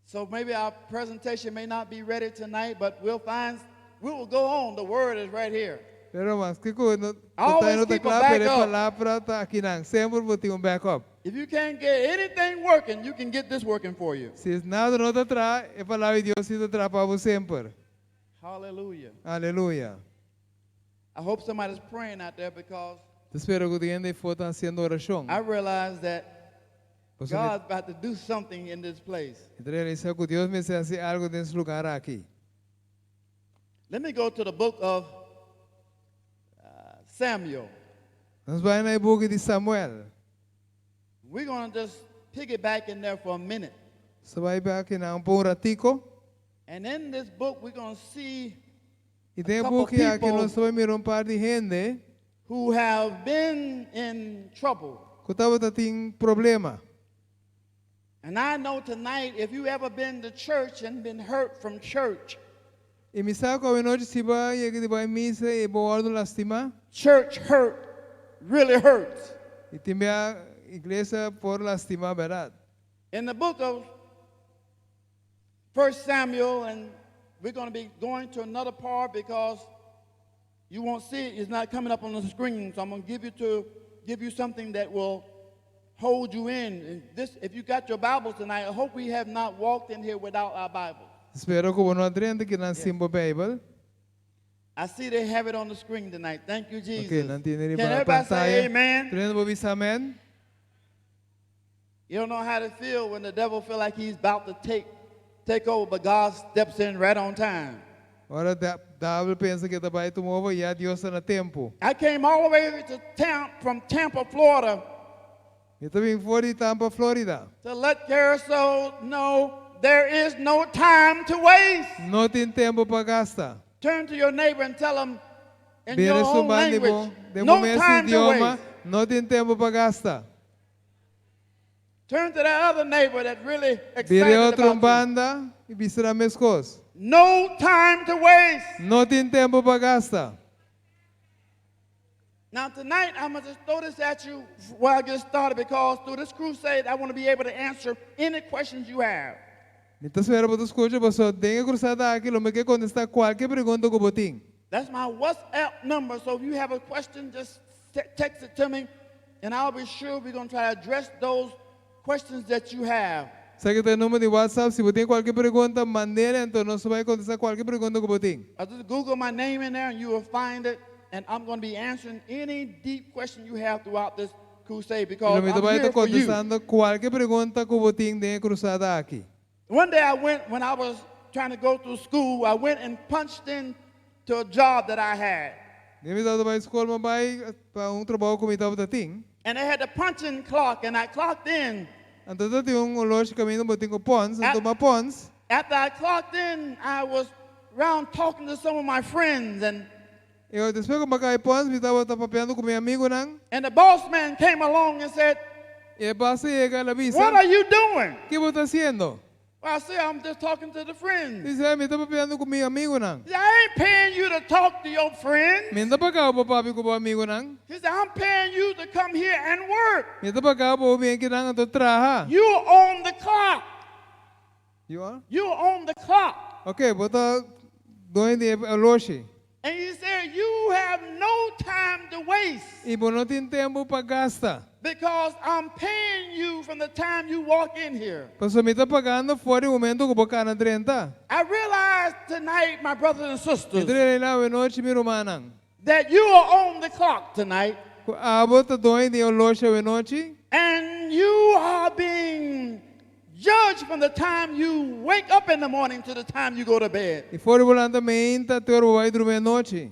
So maybe our presentation may not be ready tonight, but we'll find, we will go on. The word is right here. Pero maske ku no Always no ta keep a kla, pero e backup. palabra ta akinan. Semper bo tin un backup. If you can't get anything working, you can get this working for you. Si nada no ta traha, e palabra di Dios ta traha pa bo semper. Hallelujah. Aleluya. I hope somebody's praying out there because Ta spera ku tin hende afó ta hasiendo orashon. I realize that Pasobra God's about to do something in this place. mi ta realisá ku Dios mester hasi algu den e lugá aki. Let me go to the book of Samuel. Nos ta bai na buki di Samuel. We're going to just piggyback in there for a minute. Nos ta bai bèk einan pa un ratiku. And in this book, we're going to see I den A couple buki aki people- nos ta bai mira un par di hende who have been in trouble. ku tabatin problema. And I know tonight, if you ever been to church and been hurt from church, I mi sa ku awe nochi si bo a yega di bai misa i bo a wòrdu lastimá. church hurt really hurts. I tin bia iglesia por lastimá, bèrdat? In the book of 1 Samuel, and we're going to be going to another part because you won't see it. It's not coming up on the screen. So I'm going to give you to give you something that will hold you in. And this, if you got your Bibles tonight, I hope we have not walked in here without our Bibles. Spero ku bo no a drenta akinan sin bo Beibel. I see they have it on the screen tonight. Thank you, Jesus. Ok, nan tin Can riba everybody say pantaya. amen? Tur hende por bisa amèn. You don't know how to feel when the devil feel like he's about to take take over, but God steps in right on time. Ora diabel pensa ku e ta bai tuma over, ya Dios ta na tempu. I came all the way to Tampa, from Tampa, Florida, Mi ta bin for di Tampa, Florida. to let Curaçao know there is no time to waste. No tin tempu pa gasta. Turn to your neighbor and tell him in Bira your own su banda di bo, language, den no bo mes time to idioma, waste. no tin tempu pa gasta. Turn to that other neighbor that really Bira excited otro about you. banda i bisa nan meskos. No time to waste. No tin tempu pa gasta. Now tonight I'm gonna just throw this at you while I get started because through this crusade I want to be able to answer any questions you have. Mi ta spera bo ta skucha, pasobra den e krusada aki lo mi ke kontestá kualke pregunta ku bo tin. That's my WhatsApp number. So if you have a question, just text it to me, and I'll be sure we're gonna try to address those questions that you have. Esaki ta e number di WhatsApp, si bo tin kualke pregunta, mand'é, anto nos bai kontestá kualke pregunta ku bo tin. I just Google my name in there and you will find it. And I'm going to be answering any deep question you have throughout this crusade because Lo mi I'm bai here for you. kontestando kualke pregunta ku bo tin den e krusada aki. One day I went, when I was trying to go through school, I went and punched in to a job that I had. Dia mi tabata bai skol, m'a bai pa un trabou ku mi tabata tin. And they had the punching clock, and I clocked in. Anto tabatin un oloshi kaminda bo tin ku pòns, anto m'a pòns. After I clocked in, I was round talking to some of my friends, and I despues ku m'a kai pòns, mi tabata papiando ku mi amigunan. And the boss man came along and said, I e bòs a yega, el a bisa, What are you doing? Ki bo ta hasiendo? Well, I say, I'm just talking to the friends. Dice, mi ta papiando ku mi amigunan. He said, I ain't paying you to talk to your friends. Mi no ta paga bo pa papia ku bo amigunan. He said, I'm paying you to come here and work. Mi ta paga bo pa bin akinan anto traha. You on the clock. You are? You on the clock. Ok, bo ta doño di e oloshi. And he said, You have no time to waste. I bo no tin tempu pa gasta. Because I'm paying you from the time you walk in here. Pasobra mi ta pagando for di momento ku bo kana drenta. I realize tonight, my brothers and sisters, Mi ta realisá awe nochi, mi rumannan. That you are on the clock tonight. Ku abo ta doño di e oloshi awe nochi. And you are being judged from the time you wake up in the morning to the time you go to bed. I for di bo lanta mainta te ora bo bai drumi anochi.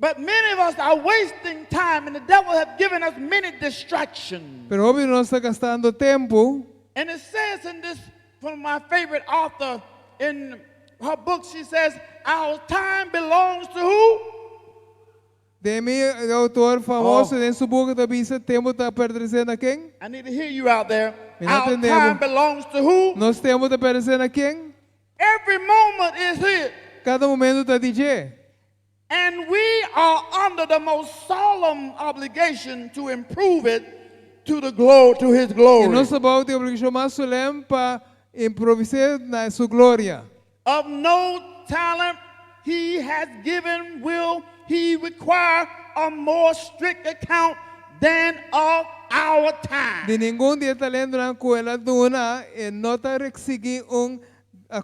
But many of us are wasting time, and the devil has given us many distractions. Pero hopi di nos ta gastando tempu. And it says in this, from my favorite author, in her book, she says, Our time belongs to who? Den mi outor famoso Oh. den su buki ta bisa tempu ta pertenesé na ken? I need to hear you out there. Mi no Our tende time bo. belongs to who? Nos tempu ta pertenesé na ken? Every moment is his. Kada momento ta di dje. And we are under the most solemn obligation to improve it to the glory, to his glory. I nos ta bou di obligashon mas solèm pa improvis'é na su gloria. Of no talent he has given will he require a more strict account than of our time. Di ningun di e talentonan ku el a duna, e no ta eksigí un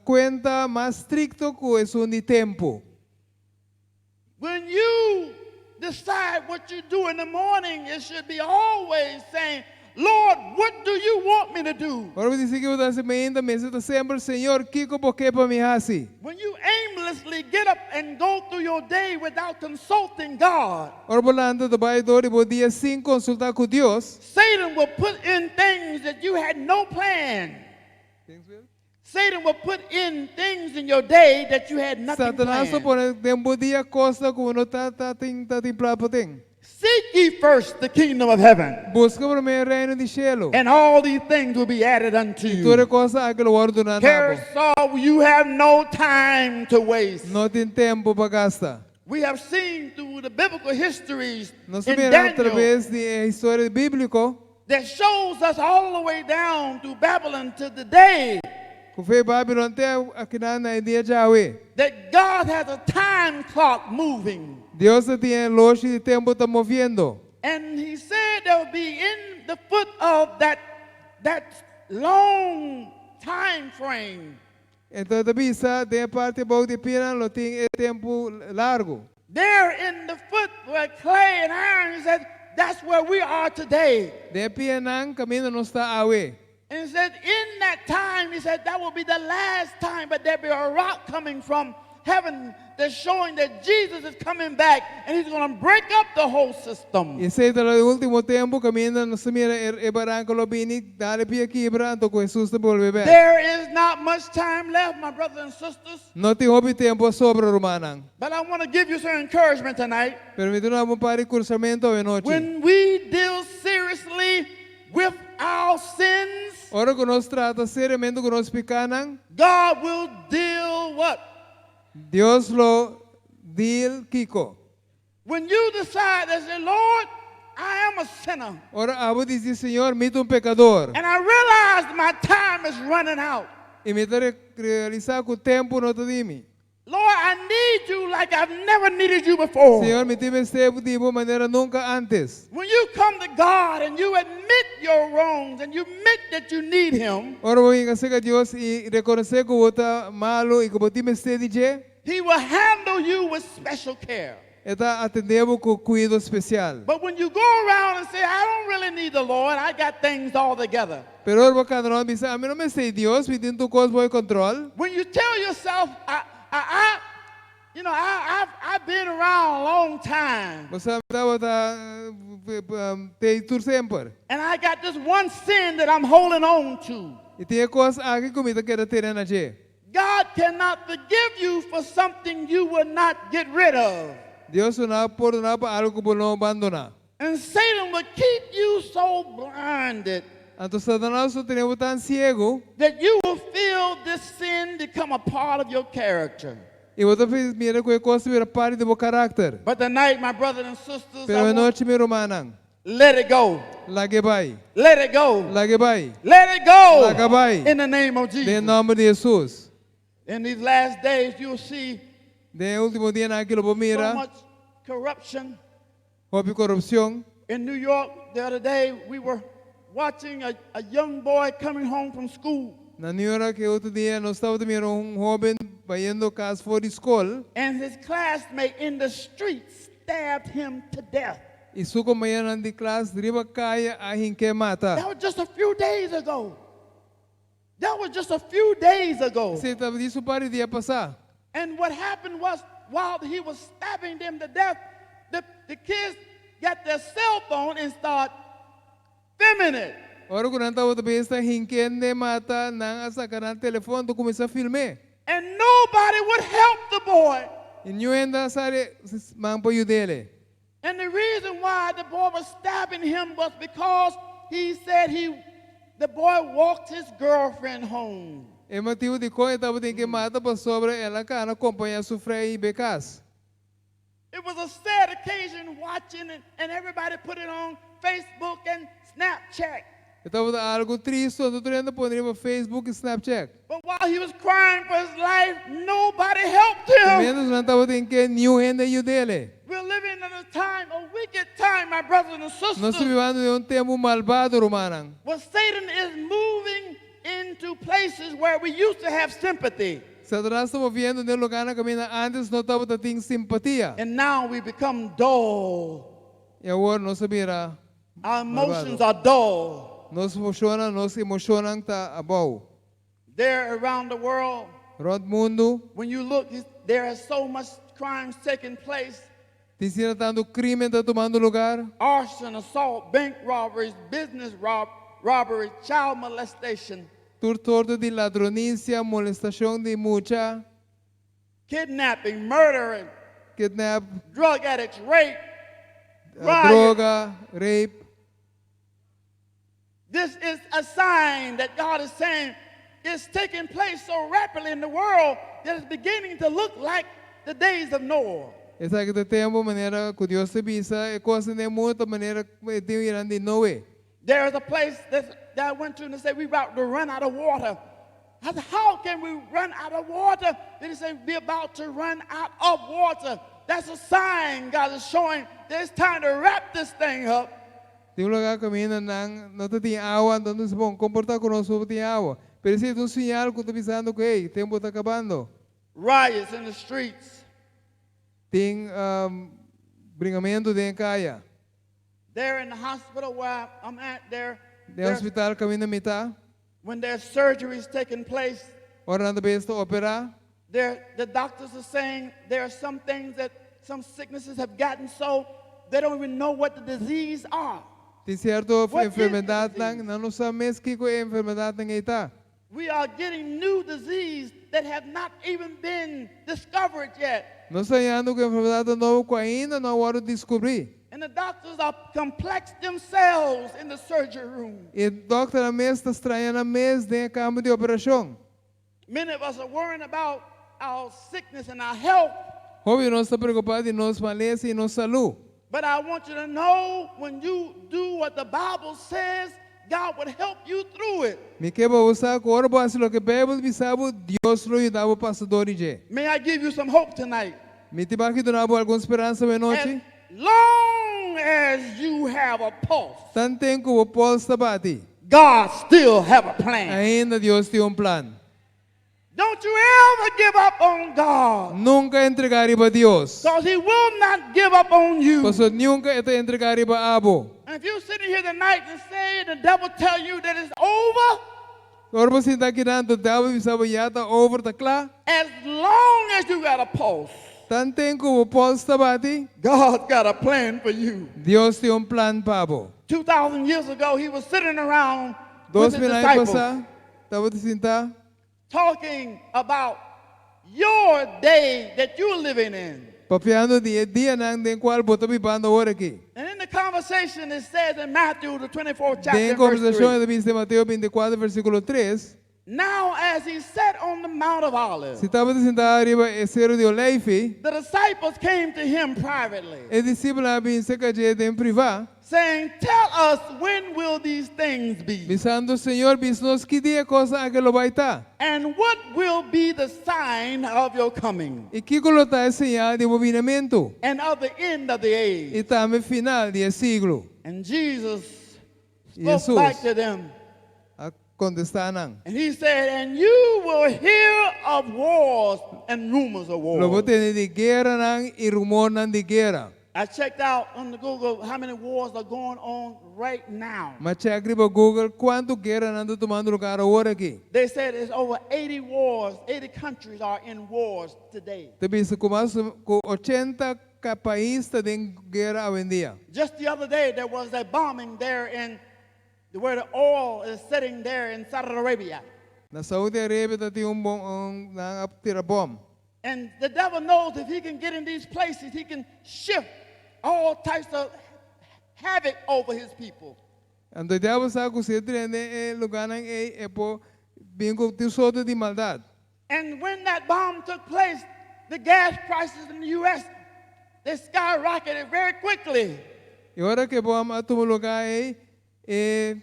kuenta mas estrikto ku esun di tempu. When you decide what you do in the morning, it should be always saying, Lord, what do you want me to do? Ora bo disidí kiko bo ta hasi mainta, mester ta semper, Señor, kiko bo ke pa mi hasi? When you aimlessly get up and go through your day without consulting God, Ora bo lanta ta bai dor di bo dia sin konsultá ku Dios, Satan will put in things that you had no plan. Satan will put in things in your day that you had nothing Satanas ta planned. pone den bo dia kosnan ku bo no ta ta tin ta tin plan pa tin. Seek ye first the kingdom of heaven. Buska promé e reino di shelu. And all these things will be added unto I tur e you. kosnan aki lo wòrdu duná na bo. Carousel, you have no time to waste. No tin tempu pa gasta. We have seen through the biblical histories Nos in a mira Daniel atraves di e historia bíbliko that shows us all the way down through Babylon to the day ku for di Babilon te akinan na e dia djawe. that God has a time clock moving. Dios tin oloshi di tempu ta moviendo. And he said there will be in the foot of that, that long time frame. Anto e ta bisa den parti abou di pianan lo tin e tempu largu. There in the foot where clay and iron, he said, that's where we are today. Den pianan kaminda nos ta awe. And he said, in that time, he said, that will be the last time, but there'll be a rock coming from heaven that's showing that Jesus is coming back and he's going to break up the whole system. Esei ta e último tempu kaminda nos ta mira e baranka lo bini dal e pia kibra anto ku Hesus ta bolbe bèk. There is not much time left, my brothers and sisters. No tin hopi tempu a sobra, rumannan. But I want to give you some encouragement tonight. Pero mi ta duna bo un par di enkurashamentu awe nochi. When we deal seriously with our sins, Ora ku nos trata seriamente ku nos pikánan, God will deal what? Dios lo deal kiko. When you decide and say, Lord, I am a sinner. Ora abo disi, Señor, mi ta un pekadó. And I realize my time is running out. I mi ta realisá ku tempu no ta di mi. Lord, I need you like I've never needed you before. Señor, mi tin mester di bo manera nunka ántes. When you come to God and you admit your wrongs and you admit that you need Him, Ora bo yega serka Dios i rekonosé ku bo ta malu i ku bo tin mester di dje, He will handle you with special care. E ta atendé bo ku kuido spesial. But when you go around and say, I don't really need the Lord, I got things all together. Pero ora bo kana rònt bisa, Ami no mester Dios, mi tin tur kos bou kontròl. When you tell yourself, I, I, you know, I, I've, I've been around a long time, Bo sa, tabata t'ei tur semper. and I got this one sin that I'm holding on to. I tin e kos aki ku mi ta keda tene na dje. God cannot forgive you for something you will not get rid of. Dios no por pordoná pa algu ku bo no bandoná. And Satan will keep you so blinded Anto Satanas lo tene bo tan siegu that you will feel this sin become a part of your character. i bo ta mira ku e kos ta bira parti di bo karakter. But tonight, my brothers and sisters, I Pero want, anochi, mi rumannan, let it go. lag'é bai. Let it go. Lag'é bai. Let it go. Laga bai. In the name of Den Jesus. nòmber di Hesus. In these last days, you'll see Den último dianan aki lo bo so mira much corruption. hopi korupshon. In New York the other day, we were watching a young boy coming home from school. Na New York e otro dia nos tabata mira un hóben bayendo kas for di skol And his classmate in the street stabbed him to death. i su kompañeronan di klas riba kaya a hink'é mata. That was just a few days ago. That was just a few days ago. Esei tabata djis un par di dia pasá. And what happened was, while he was stabbing them to death, the kids got their cell phone and start filming it. Ora ku nan tabata bezig hink'é mata, nan a saka nan telefòn i kuminsá filma. And nobody would help the boy. I niun hende a sali man pa yud'é. And the reason why the boy was stabbing him was because he said the boy walked his girlfriend home. E motibu dikon e tabata hink'é mata pasobra el a kana kompañá su frei bèk kas. It was a sad occasion watching it, and everybody put it on Facebook and Snapchat. E tabata algu tristu, tur hende a pone riba Facebook i Snapchat. But while he was crying for his life, nobody helped him. Miéntras nan tabata hink'é, niun hende a yud'é. We're living in a time, a wicked time, my brothers and Nos ta sisters, bibando den un tempu malbado, rumannan. where Satan is moving into places where we used to have sympathy. Satanas ta moviendo den lugánan kaminda ántes nos tabatin simpatia. And now we become dull. I awor nos a bira Our emotions malbado. are dull. Nos emoshonnan, nos emoshonnan ta abou. There around the world, Rònt mundu, when you look, there is so much crimes taking place. tin asina tantu krímen ta tumando lugá. Arson, assault, bank robberies, business robbery, child molestation, Tur sorto di ladronisia, molestashon di mucha, kidnapping, murder, kidnap, drug addicts, rape, riot. droga, rape. This is a sign that God is saying is taking place so rapidly in the world that it's beginning to look like the days of Noah. Esaki ta tempu manera ku Dios ta bisa e kosnan den mundu manera tempu di Noe. There is a place that I went to and they said, we're about to run out of water. I said, how can we run out of water? Then they said, we're about to run out of water. That's a sign God is showing that it's time to wrap this thing up. Tin un lugá kaminda nan no tin awa, anto nos bon komportá ku nos tin awa. Pero esei ta un señal ku ta bisando ku hey, tempu ta kabando. Riots in the streets. Tin bringamentu den kaya. There in the hospital where I'm at, there, Den there hospital kaminda mi ta. when there's surgeries taking place, Ora nan ta bezig ta operá. there, the doctors are saying there are some things that some sicknesses have gotten so they don't even know what the disease are. Tin sierto What is the enfermedat disease? nan no sa mes kiko e enfermedat nan ei ta. We are getting new disease that have not even been discovered yet. Nos ta hañando ku enfermedat nobo ku ainda no a wòrdu deskubrí. And the doctors are complex themselves in the surgery room. E dòkternan mes ta straña nan mes den kamber di operashon. Many of us are worrying about our sickness and our health. Hopi di nos ta preokupá di nos malesa i nos salú. But I want you to know, when you do what the Bible says, God would help you through it. Mi ke pa bo sa ku ora bo hasi loke Beibel bisa bo, Dios lo yuda bo pasa dor di dje. May I give you some hope tonight? Mi tin ku duna bo algun speransa awe As nochi? long as you have a pulse, Tanten ku bo pòls ta bati. God still have a plan. Ainda Dios tin un plan. Don't you ever give up on God. Nunka entregá riba Dios. Because he will not give up on you. Paso nunka e ta entregá riba abo. And if you're sitting here tonight and say the devil tell you that it's over, Ora bo sinta akinan, diabel bisa bo ya ta over ta kla. As long as you got a pulse, Tanten ku bo pòls ta bati. God's got a plan for you. Dios tin un plan pa bo. 2,000 years ago, he was sitting around with his 2000 aña disciples pasá, tabata sintá talking about your day that you're living in. Papiando di e dianan den kual bo ta bibando awor aki. And in the conversation, it says in Matthew, the 24th chapter, Den and verse kombersashon 3, e ta bisa den Mateo 24, versíkulo 3. Now, as he sat on the Mount of Olives, Si tabata sintá riba e seru di Oleifi, the disciples came to him privately, e disipelnan a bin serka dje den privá, saying, "Tell us, when will these things be? Bisando, Señor, bisa nos ki dia e kosnan aki lo bai ta. And what will be the sign of your coming I kiko lo ta e señal di bo binimentu? and of the end of the age?" I tambe final di e siglo. And Jesus spoke Jesus back to them. a kontestá nan. And he said, "And you will hear of wars and rumors of Lo bo wars." tende di gueranan i rumornan di guera. I checked out on the Google how many wars are going on right now. M'a check riba Google kuantu gueranan ta tumando lugá awor aki. They said it's over 80 wars, 80 countries are in wars today. Ta bisa ku mas ku 80 ka pais ta den guera awendia. Just the other day, there was a bombing there in where the oil is sitting there in Saudi Arabia. Na Saudi Arabia tabatin un bòm, un, nan a tira bòm. And the devil knows if he can get in these places, he can shift all types of havoc over his people. Anto diabel sa ku si e drenta den e lugánan ei e por bin ku tur sorto di maldat. And when that bomb took place, the gas prices in the U.S., they skyrocketed very quickly. I ora ku e bòm a tuma lugá ei, e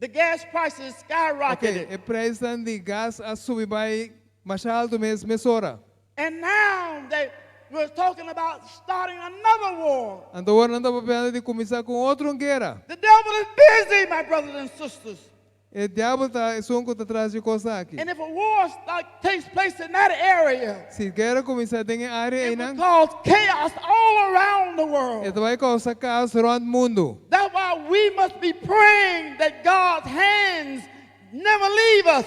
The gas prices skyrocketed. Ok, e preisnan di gas a subi bai masha altu mes mesora. And now they were talking about starting another war. Anto awor nan ta papiando di kuminsá ku otro guera. The devil is busy, my brothers and sisters. E diabel ta esun ku ta tras di e kos aki. And if a war takes place in that area, Si guera kuminsá den e área it ei will nan, cause chaos all around the world. e ta bai kousa kaos rònt mundu. That's why we must be praying that God's hands never leave us.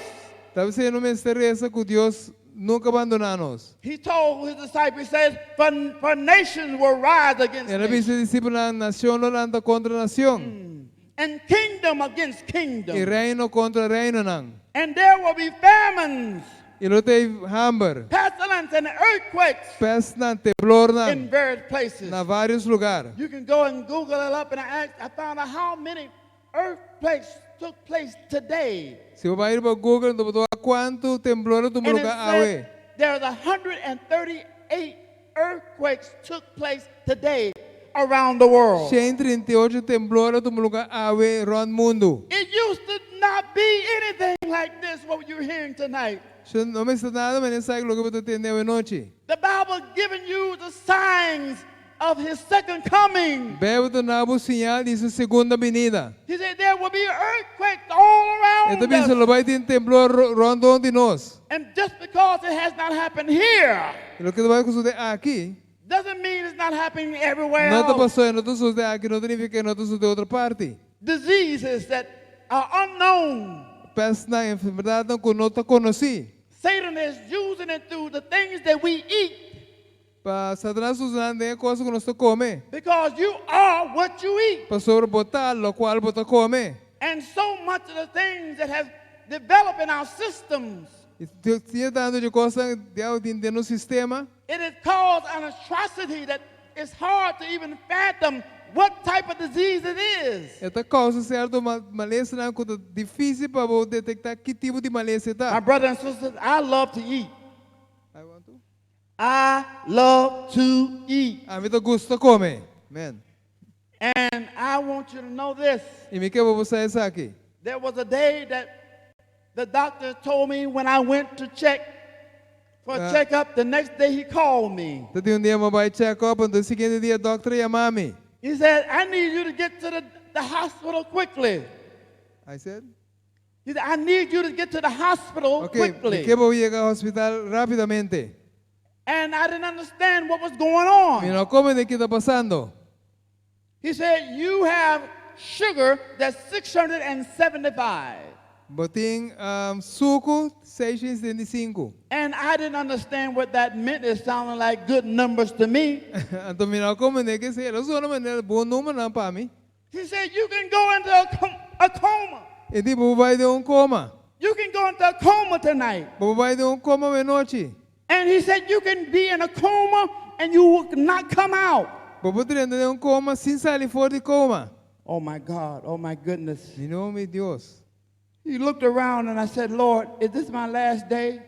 Ta p'esei nos mester resa ku Dios nunka bandoná nos. He told his disciples, he says, for nations will rise against El a nations bisa e disipelnan, nashon lo lanta kontra nashon. And kingdom against kingdom. I reino kontra reinonan. And there will be famines, I lo tin hamber, pestilence, and earthquakes pèstnan, temblornan, in various places. na vários lugá. You can go and Google it up, and I found out how many earthquakes took place today. Si bo bai riba Google, bo ta wak kuantu temblor a tuma And it lugá awe. said there's 138 earthquakes took place today around the world. 138 temblor a tuma lugá awe rònt mundu. It used to not be anything like this, what you're hearing tonight. No mester nada manera esaki loke bo ta tende awe nochi. The Bible giving you the signs of his second coming. Beibel ta duna bo señal di su segundo binida. He said there will be earthquakes all around E ta bisa us. lo bai tin temblor rònt di nos. And just because it has not happened here I loke ta bai susedé aki, doesn't mean it's not happening everywhere no ta else. pasó, no ta susedé aki, no ta nifiká no ta susedé otro parti. Diseases that are unknown. Pèstnan, enfermedatnan ku no ta konosí. Satan is using it through the things that we eat. Pa Satanas ta usando e kos ku nos ta kome. Because you are what you eat. Pasobra bo ta lokual bo ta kome. And so much of the things that have developed in our systems, I tin tantu di kos ku tin den nos sistema. it has caused an atrocity that it's hard to even fathom what type of disease it is. E ta kousa sierto malesanan ku ta difísil pa bo detektá ki tipo di malesa e My ta. brothers and sisters, I love to eat. I want to. I love to eat. Ami ta gusta kome. Amen. And I want you to know this. I mi ke pa bo sa esaki. There was a day that the doctor told me when I went to check for a checkup, the next day he called me. Tabatin un dia m'a bai check up, anto e siguiente dia dòkter a yama mi. He said, I need you to get to the hospital quickly. I said, He said, I need you to get to the hospital Ok, mi quickly. ke pa bo yega hospital rápidamente. And I didn't understand what was going Mi on. no a komprondé kiko ta pasando. He said, You have sugar that's 675. Bo tin suku 675. And I didn't understand what that meant. It sounded like good numbers to me. Anto mi no a komprondé kiko esei. El a zona manera bon numbernan pa mi. He said, You can go into a coma. E di, Bo por bai den un koma. You can go into a coma tonight. Bo por bai den un koma awe nochi. And he said, You can be in a coma and you will not come out. Bo por drenta den un koma sin sali for di koma. Oh my God, oh my goodness. Mi no, mi Dios. He looked around and I said, Lord, is this my last day?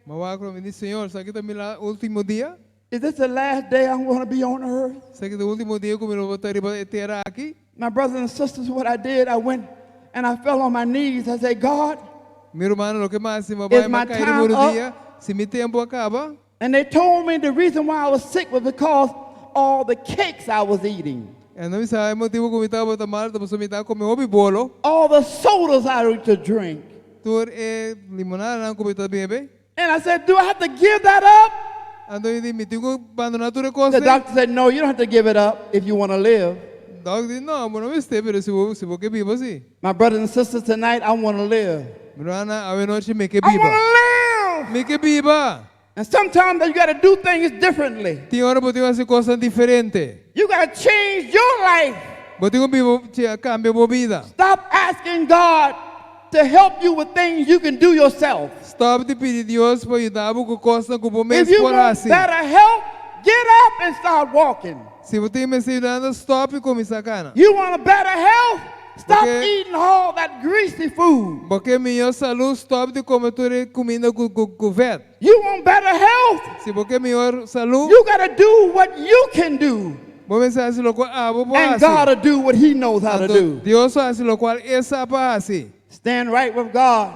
M'a wak rònt, mi di, Señor, esaki ta mi último dia? Is this the last day I'm going to be on earth? Esaki ta e último dia ku mi lo ta riba e tera aki? My brothers and sisters, what I did, I went and I fell on my knees. I said, God. Mi rumannan, loke m'a hasi, m'a bai Is my m'a kai riba time rudia, up? si mi tempu a kaba. And they told me the reason why I was sick was because all the cakes I was eating. I nan a bisa e motibu ku mi tabata malu, ta pasobra mi tabata kome hopi bolo. All the sodas I used to drink. Tur e limonadanan ku mi tabata bebe. And I said, Do I have to give that up? Anto mi di, mi tin ku bandoná tur e kos The ei? doctor said, No, you don't have to give it up if you want to live. Dòkter di, No, bo no mester, pero si bo, si bo ke biba si. My brothers and sisters, tonight I want to live. Mi rumannan, awe nochi mi ke I biba. want to live. Mi ke biba. And sometimes you got to do things differently. Tin ora bo tin ku hasi kosnan diferente. You got to change your life. Bo tin ku biba, kambia bo bida. Stop asking God to help you with things you can do yourself. Stop di pidi Dios pa yuda bo ku kosnan ku bo mes If you por want hasi. better health, get up and start walking. Si bo tin mester yudansa, stop i kuminsá kana. You want a better health? Stop Porque- eating all that greasy food. Bo ke mihó salú, stop di kome tur e kuminda ku ku ku vèt. You want better health? Si bo ke mihó salú, You got to do what you can do. Bo mester hasi lokual abo por And hasi. God will do what he knows how to Anto do. Dios lo hasi lokual e sa pa hasi. Stand right with God.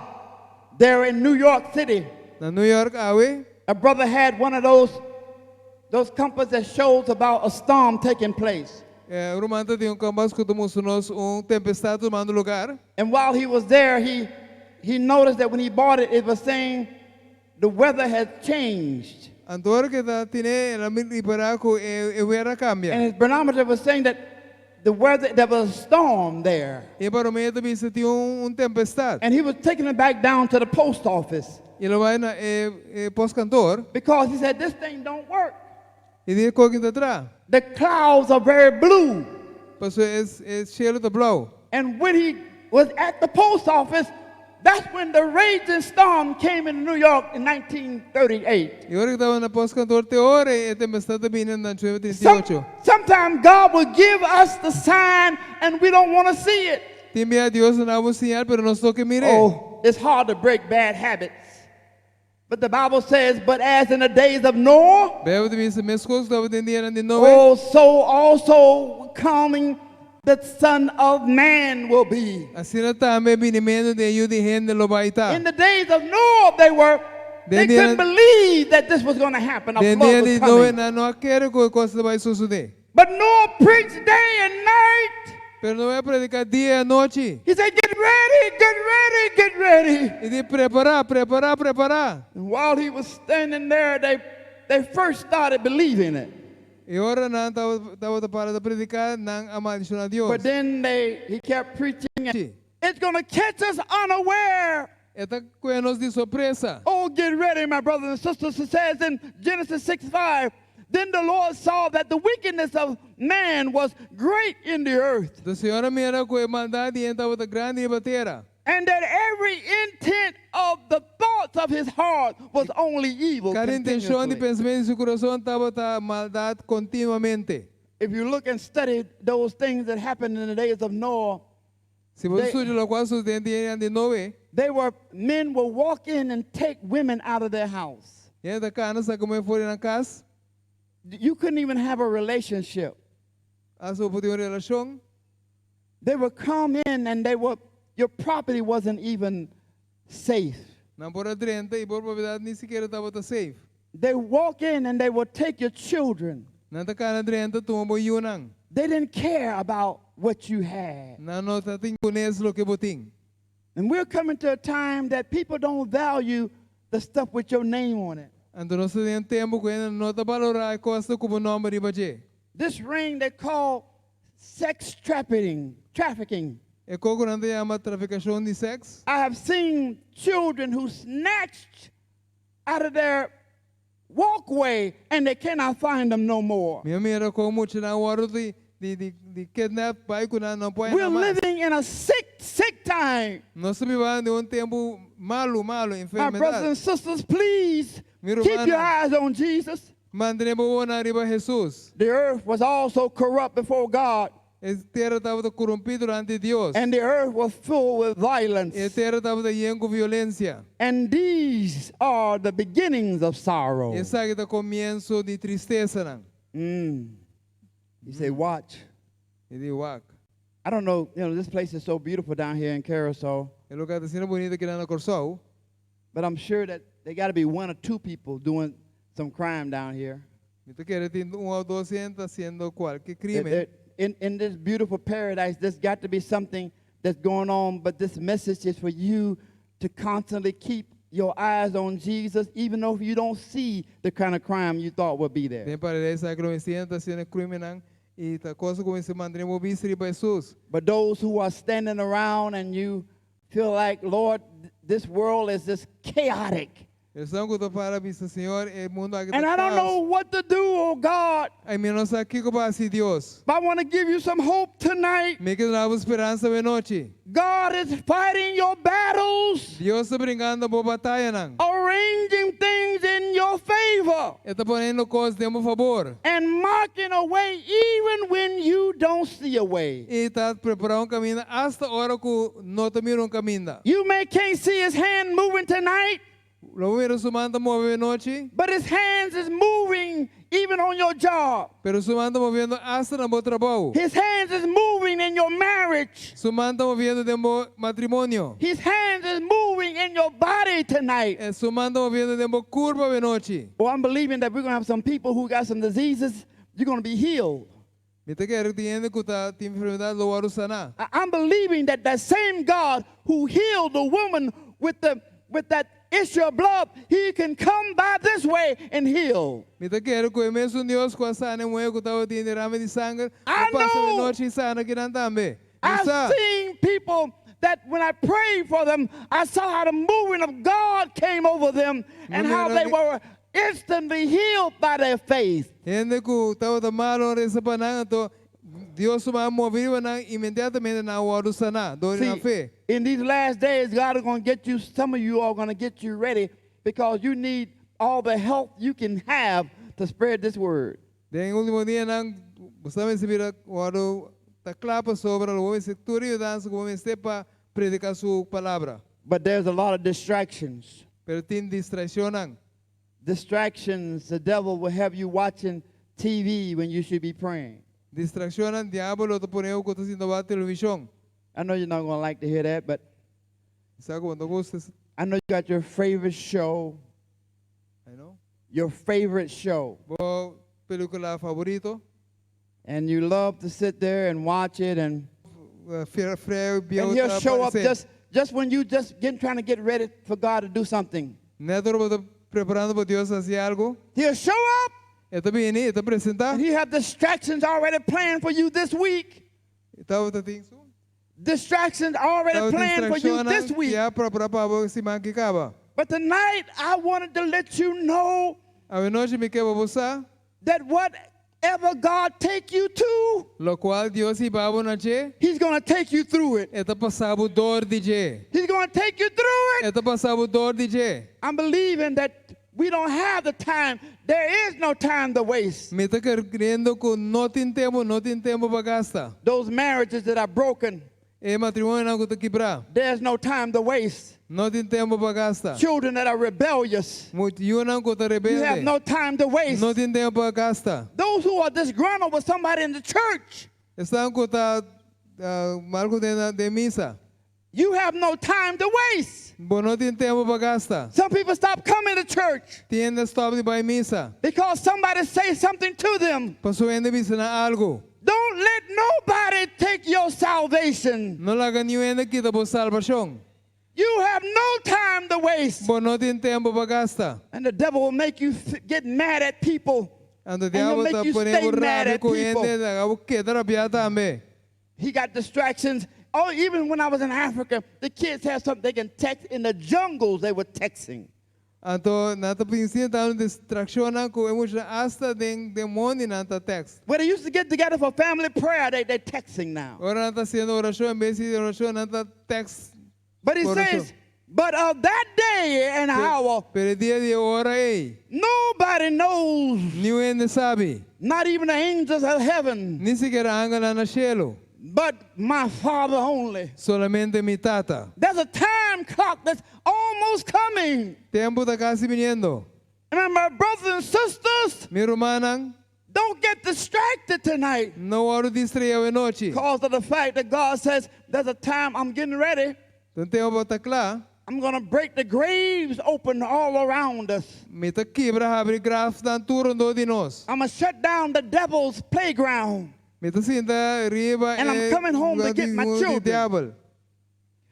There in New York City. Na New York awe. A brother had one of those compass that shows about a storm taking place. Eh, ruman tabatin un kompas ku ta mustra nos un tempestat tumando lugá. And while he was there, he noticed that when he bought it, it was saying the weather had changed. Anto ora ku e tabatin, el a ripará ku e wer a kambia. And his barometer was saying that the weather, there was a storm there. E barometer a bisa tin un tempestat. And he was taking it back down to the post office. I el a bai na e, e postkantoor. Because he said, this thing don't work. E di e kos aki no ta traha. The clouds are very blue. Pasobra e shelu ta blou. And when he was at the post office, that's when the raging storm came in New York in 1938. I ora ku e tabata na postkantoor te ora e tempestat a bini na 1938. Sometimes God will give us the sign and we don't want to see it. Tin bia Dios ta duna nos señal, pero nos no ke mir'é. Oh, it's hard to break bad habits. But the Bible says, but as in the days of Noah, Beibel ta bisa meskos ku tabata den dianan di Noe. oh, so also coming the Son of Man will be. Asina tambe binimentu di Yu di Hende lo bai ta. In the days of Noah, they were they Den dia couldn't believe that this was going to happen. A Den flood dia was di Noe coming. nan no a kere ku e kos ta bai sosodé. But Noah preached day and night. Pero Noe a prediká dia i anochi. He said, get ready, get ready, get ready. E di prepará, prepará, prepará. And while he was standing there, they first started believing it. I ora nan tabata pará ta prediká, nan a maldishoná Dios. But then he kept preaching. And it's going to catch us unaware. E ta kohe nos di sorpresa. Oh, get ready, my brothers and sisters. It says in Genesis 6:5, then the Lord saw that the wickedness of man was great in the earth. Anto Señor a mira ku e maldat di hende tabata grandi riba tera. And that every intent of the thoughts of his heart was only evil. Kada intenshon di continuously. pensamentu di su kurason tabata maldat kontinuamente. If you look and study those things that happened in the days of Noah, Si bo studia loke a sosodé den dianan di Noe, they were men will walk in and take women out of their house. Hende ta kana saka muhé for di nan kas. You couldn't even have a relationship. Asta bo por tin un relashon. They would come in and they would your property wasn't even safe. Nan por a drenta i bo propiedat ni sikiera tabata safe. They walk in and they would take your children. Nan ta kana drenta tuma bo yunan. They didn't care about what you had. Nan no ta tin kunes loke bo tin. And we're coming to a time that people don't value the stuff with your name on it. Anto nos ta den un tempu ku hende no ta balorá e kos ku bo nòmber riba dje. This ring they call sex trafficking, trafficking. E kos ku nan ta yama trafikashon di sèks. I have seen children who snatched out of their walkway and they cannot find them no more. Mi a mira kon muchanan a wòrdu di di di di kidnap bai ku nan no por We're haña mas. living in a sick, sick time. Nos ta biba den un tempu malu, malu, My brothers and enfermedat. sisters, please Mi keep your rumannan, eyes on Jesus. mantené bo wowonan riba Hesus. The earth was also corrupt before God. E tera tabata korumpí durante Dios. And the earth was full with violence. E tera tabata yen ku violensia. And these are the beginnings of sorrow. Esaki ta komienso di tristesanan. Mm. You say, watch. E di wak. I don't know, you know, this place is so beautiful down here in Curacao. E lugá ta asina bunita aki na Kòrsou. But I'm sure that there got to be one or two people doing some crime down here. Mi ta kere tin un òf dos hende hasiendo kualke There- krímen. there- in, in this beautiful paradise, there's got to be something that's going on, but this message is for you to constantly keep your eyes on Jesus, even though you don't see the kind of crime you thought would be there. Den paradeis aki lo mester ta hasiendo krímennan i ta kos ku mester mantené bo bista riba Hesus. But those who are standing around and you feel like, Lord, this world is just chaotic. Esnan ku ta para bisa Señor, e mundu aki And ta I don't know kaos. what to do, oh God. I mi no sa kiko pa hasi Dios. But I want to give you some hope tonight. Mi ke duna bo speransa awe nochi. God is fighting your battles. Dios ta bringando bo batayanan. Arranging things in your favor. E ta poniendo kos den bo fabor. And marking a way even when you don't see a way. I ta prepará un kaminda asta ora ku no ta mira un kaminda. You may can't see his hand moving tonight. Lo bo mira su man ta move awe nochi. But his hands is moving even on your job. Pero su man ta moviendo asta na bo trabou. His hands is moving in your marriage. Su man ta moviendo den bo matrimonio. His hands is moving in your body tonight. E su man ta moviendo den bo kurpa awe nochi. Well, I'm believing that we're going to have some people who got some diseases. You're going to be healed. Mi ta kere tin hende ku ta tin enfermedat lo wòrdu saná. I- I'm believing that that same God who healed the woman with the with that issue of blood, he can come by this way and heal. Mi ta kere ku e mesun Dios ku a sana e muhé ku tabatin derame di sanger, I lo pasa know. awe nochi i sana kinan tambe. I've Sa. seen people that when I prayed for them, I saw how the moving of God came over them and how they were instantly healed by their faith. Hende ku tabata malu resa pa nan, anto Dios su man a move riba nan inmediatamente nan a wòrdu saná, dor di nan See, fe. in these last days, God is going to get you, some of you are going to get you ready because you need all the help you can have to spread this word. Den último dianan, bo mester bira wòrdu ta kla pasobra, lo bo mester tur yudansa ku bo mester pa prediká su palabra. But there's a lot of distractions. Pero tin distraishonnan. Distractions, the devil will have you watching TV when you should be praying. Distraishonnan, diabel lo ta pone bo ku ta sinta wak televishon. I know you're not going to like to hear that, but Sa ku bo no gusta. I know you got your favorite show. I know. Your favorite show. Bo pelíkula favorito. And you love to sit there and watch it and Fre, and he'll show up just just when you just getting trying to get ready for God to do something. Nèt ora bo ta preparando pa Dios hasi algu. He'll show up. E ta bini, e ta presentá. And he have distractions already planned for you this week. Distractions already planned for you this week. Ya prepará pa bo siman aki kaba. But tonight I wanted to let you know Awe nochi mi ke pa bo sa that what Whatever God take you to, Lokual Dios hiba bo na dje, He's going to take you through it. E ta pasa bo dor di dje. He's going to take you through it. E ta pasa bo dor di dje. I'm believing that we don't have the time. There is no time to waste. Mi ta keriendo ku no tin tempu, no tin tempu pa gasta. Those marriages that are broken, E matrimonionan ku ta kibrá, there's no time to waste. no tin tempu pa gasta. Children that are rebellious, Yunan ku ta you have rebelde, no time to waste. no tin tempu pa gasta. Those who are disgruntled with somebody in the church, Esnan ku ta ah, mal ku den den misa, you have no time to waste. Bo no tin tempu pa gasta. Some people stop coming to church Tin hende stòp di bai misa, because somebody say something to them. Paso hende bisa nan algu. Don't let nobody take your salvation. No laga niun hende kita bo salbashon. You have no time to waste. Bo no tin tempu pa gasta. And the devil will make you get mad at people. Anto And he'll diabel make ta you pone stay bo mad rabia at ku people. hende, laga bo keda rabiá tambe. He got distractions. Oh, even when I was in Africa, the kids had something they can text. In the jungles, they were texting. Anto nan ta pensa ta un distrakshonnan ku e mucha asta den den mondi nan ta text. Where they used to get together for family prayer, they're texting now. Ora nan ta hasiendo orashon, en bes di orashon nan ta text. But he Orashon. says, but of that day and hour, Pero e dia i e ora ei, nobody knows, niun hende sabi, not even the angels of heaven, ni sikiera angelnan na shelu, but my Father only. Solamente mi Tata. There's a time clock that's almost coming. Tempu ta kasi biniendo. And my brothers and sisters, Mi rumannan, don't get distracted tonight. No wòrdu distraí awe nochi. Because of the fact that God says, there's a time I'm getting ready. Un tempu ta kla. I'm going to break the graves open all around us. Mi ta kibra habri grafnan tur rondó di nos. I'm going to shut down the devil's playground. Mi ta sinta riba And I'm e coming home to lugar get di my di children. diabel.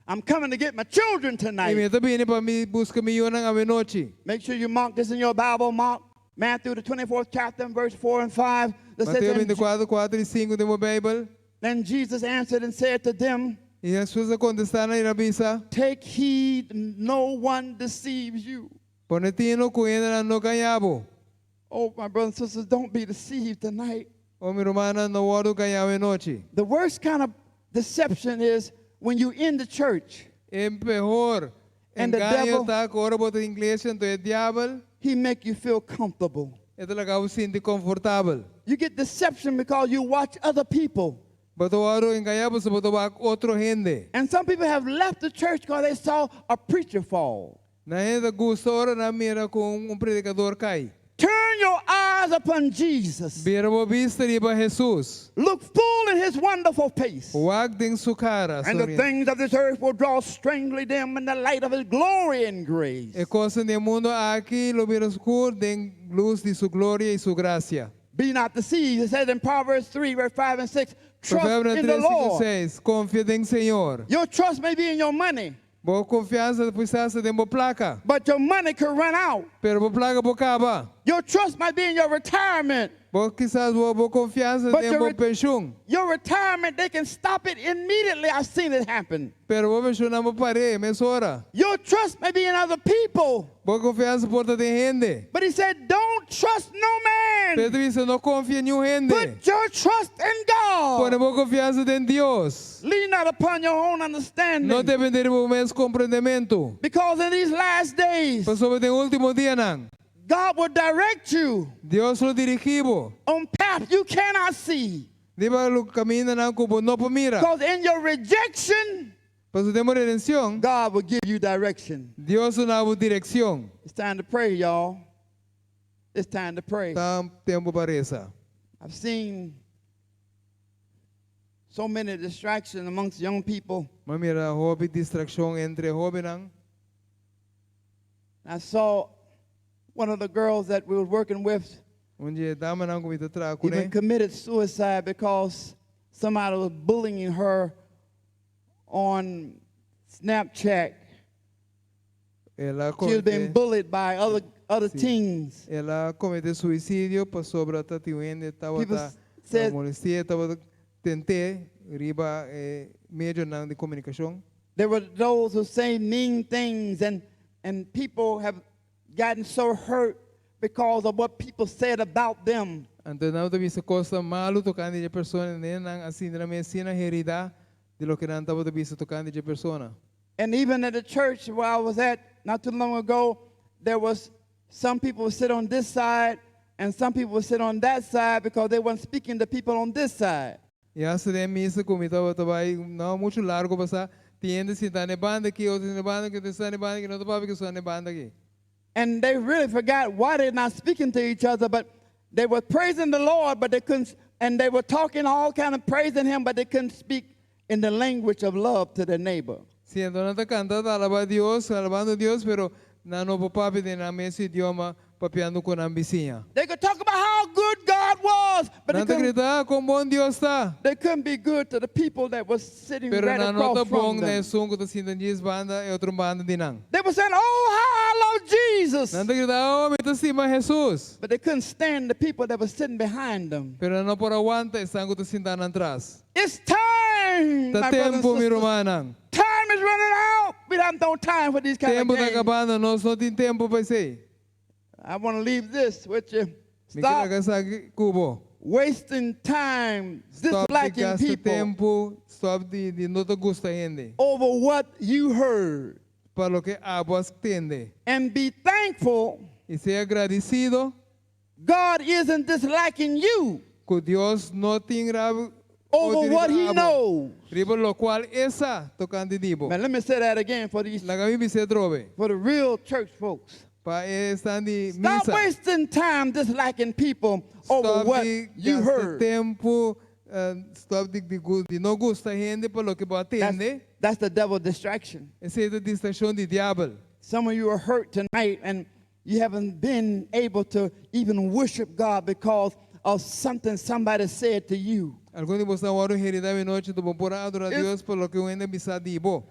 I'm coming to get my children I tonight. mi ta bini pa mi buska mi yunan awe nochi. Make sure you mark this in your Bible. Mark Matthew, the 24th chapter, and verse 4 and 5. That says, Mateo and, 24, 4 i 5 den bo Beibel. then Jesus answered and said to them, I Hesus a kontestá nan i a bisa. Take heed, no one deceives you. Pone tinu ku hende no gaña bo. Oh, my brothers and sisters, don't be deceived tonight. O mi rumannan, no wòrdu gañá awe nochi. The worst kind of deception is when you're in the church. E peor And the engaño devil- ta ku ora bo ta den iglesia, anto e diabel He make you feel comfortable. E ta laga bo sinti konfortabel. You get deception because you watch other people. Bo ta wòrdu engañá pasobra bo ta wak otro hende. And some people have left the church because they saw a preacher fall. Nan hende ta gusta ora nan mira ku un predikador kai. Turn your eyes upon Jesus. Bira bo bista riba Hesus. Look full in his wonderful face. Wak den su kara. And the Sorry. things of this earth will draw strangely dim in the light of his glory and grace. E kosnan di e mundu aki lo bira skur den lus di su gloria i su grasia. Be not deceived. It says in Proverbs 3, verse 5 and 6, trust Proverbio in the 3, 5, Lord. 6. Konfia den Señor. Your trust may be in your money. Bo konfiansa kisas ta den bo plaka. But your money could run out. Pero bo plaka por kaba. Your trust might be in your retirement. Bo kisas bo bo konfiansa But den your bo penshun. Your retirement, they can stop it immediately. I've seen it happen. Pero bo penshun nan por par'é mesora. Your trust may be in other people. Bo konfiansa por ta den hende. But he said, don't trust no man. Pero e ta bisa no konfia niun hende. Put your trust in God. Pone bo konfiansa den Dios. Lean not upon your own understanding. No dependé di bo mes komprondementu. Because in these last days, Pasobra den último dianan. God will direct you Dios lo dirigí bo. on path you cannot see. Riba kamindanan ku bo no por mira. Because in your rejection, Pasobra den bo rejekshon, God will give you direction. Dios lo duna bo direkshon. It's time to pray, y'all. It's time to pray. Ta tempu pa resa. I've seen so many distractions amongst young people. M'a mira hopi distrakshon entre hóbennan. I saw one of the girls that we were working with Un di e damanan ku mi ta traha even kuné. committed suicide because somebody was bullying her on Snapchat. El a She was being kometé, bullied by other teens. el a kometé suisidio pasobra tabatin hende People tabata said- molesti'é, tabata tent'é riba eh, medionan di komunikashon. There were those who say mean things, and people have gotten so hurt because of what people said about them. Anto nan ta bisa kos malu tokante di persona, nan asina nan mes asina heridá di loke nan tabata bisa tokante di persona. And even at the church where I was at not too long ago, there was some people would sit on this side and some people would sit on that side because they weren't speaking to people on this side. I asta den misa ku mi tabata bai, no muchu largu pasá, tin hende sintá na e banda aki, otro na e banda aki, otro na e banda aki, no ta papia ku esun na e banda aki. And they really forgot why they're not speaking to each other, but they were praising the Lord, but they couldn't, and they were talking all kind of praising him, but they couldn't speak in the language of love to their neighbor. Si, anto nan ta kanta, ta alabá Dios, alabando Dios, pero nan no por papia den nan mes idioma, papiando ku nan bisiña. They could talk about how good God was, but they Nan ta couldn't, grita, "Ah, kon bon Dios ta." they couldn't be good to the people that was sitting Pero right nan no ta across from bon na them. esun ku ta sinta djis banda e otro banda di nan. They were saying, "Oh, how I love Jesus." Nan ta grita, "Oh, mi ta stima Jesus." But they couldn't stand the people that were sitting behind them. Pero nan no por a wanta esnan ku ta sinta nan tras. It's time, Ta my brothers and tempu, mi sisters. rumannan. Time is running out. We don't have time for these kind of Tempu ta games. kabando, nos no tin tempu pa esei. I want to leave this with you. Mi ke Stop laga esaki ku bo. wasting time Stop di disliking gasta people tempu, stop di di no ta gusta hende. over what you heard. Pa loke abo a tende. And be thankful I sea agradesido God isn't disliking you ku Dios no tin rabia over what he knows. Riba lokual e sa tokante di bo. Man, let me say that again for these Laga mi bis'é atrobe. for the real church folks. Pa esnan di Stop misa. wasting time disliking people over Stop what di you gasta heard. tempu, stop di, di, di no gusta hende pa loke bo a That's, tende. that's the devil distraction. Esei ta distrakshon di diabel. Some of you are hurt tonight and you haven't been able to even worship God because of something somebody said to you. Algun di boso a wòrdu heridá anochi, bo no por a adorá Dios pa loke un hende a bisa di bo.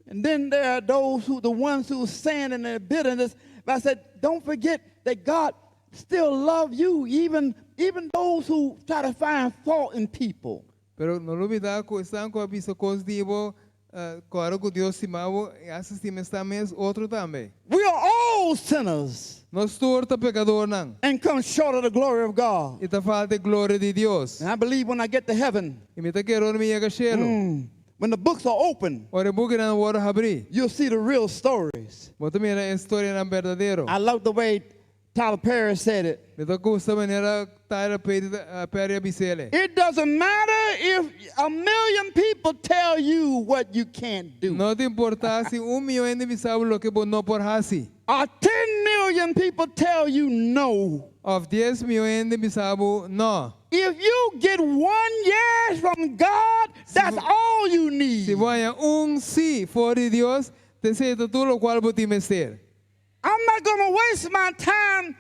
And then there are those who, the ones who sin in their bitterness. But I said, don't forget that God still loves you, even, even those who try to find fault in people. Pero no lubidá ku esnan ku a bisa kos di bo, kòrda ku Dios stima bo, i asta stima esnan mes otro tambe. We are all sinners. Nos tur ta pekadornan. And come short of the glory of God. I ta falta e gloria di Dios. And I believe when I get to heaven, I mi ta kere ora mi yega shelu. When the books are open, Ora e bukinan wòrdu habrí. you'll see the real stories. Bo ta mira e storianan berdadero. I love the way Tyler Perry said it. Mi ta gusta manera Tyler Perry, Perry a bis'é. It doesn't matter if a million people tell you what you can't do. No ta importá si un mion hende bisa bo loke bo no por hasi. Or 10 million people tell you no. Òf 10 mion hende bisa bo no. If you get one yes from God, that's all you need. Si bo haña un sí for di Dios, t'esei ta tur lokual bo tin mester. I'm not going to waste my time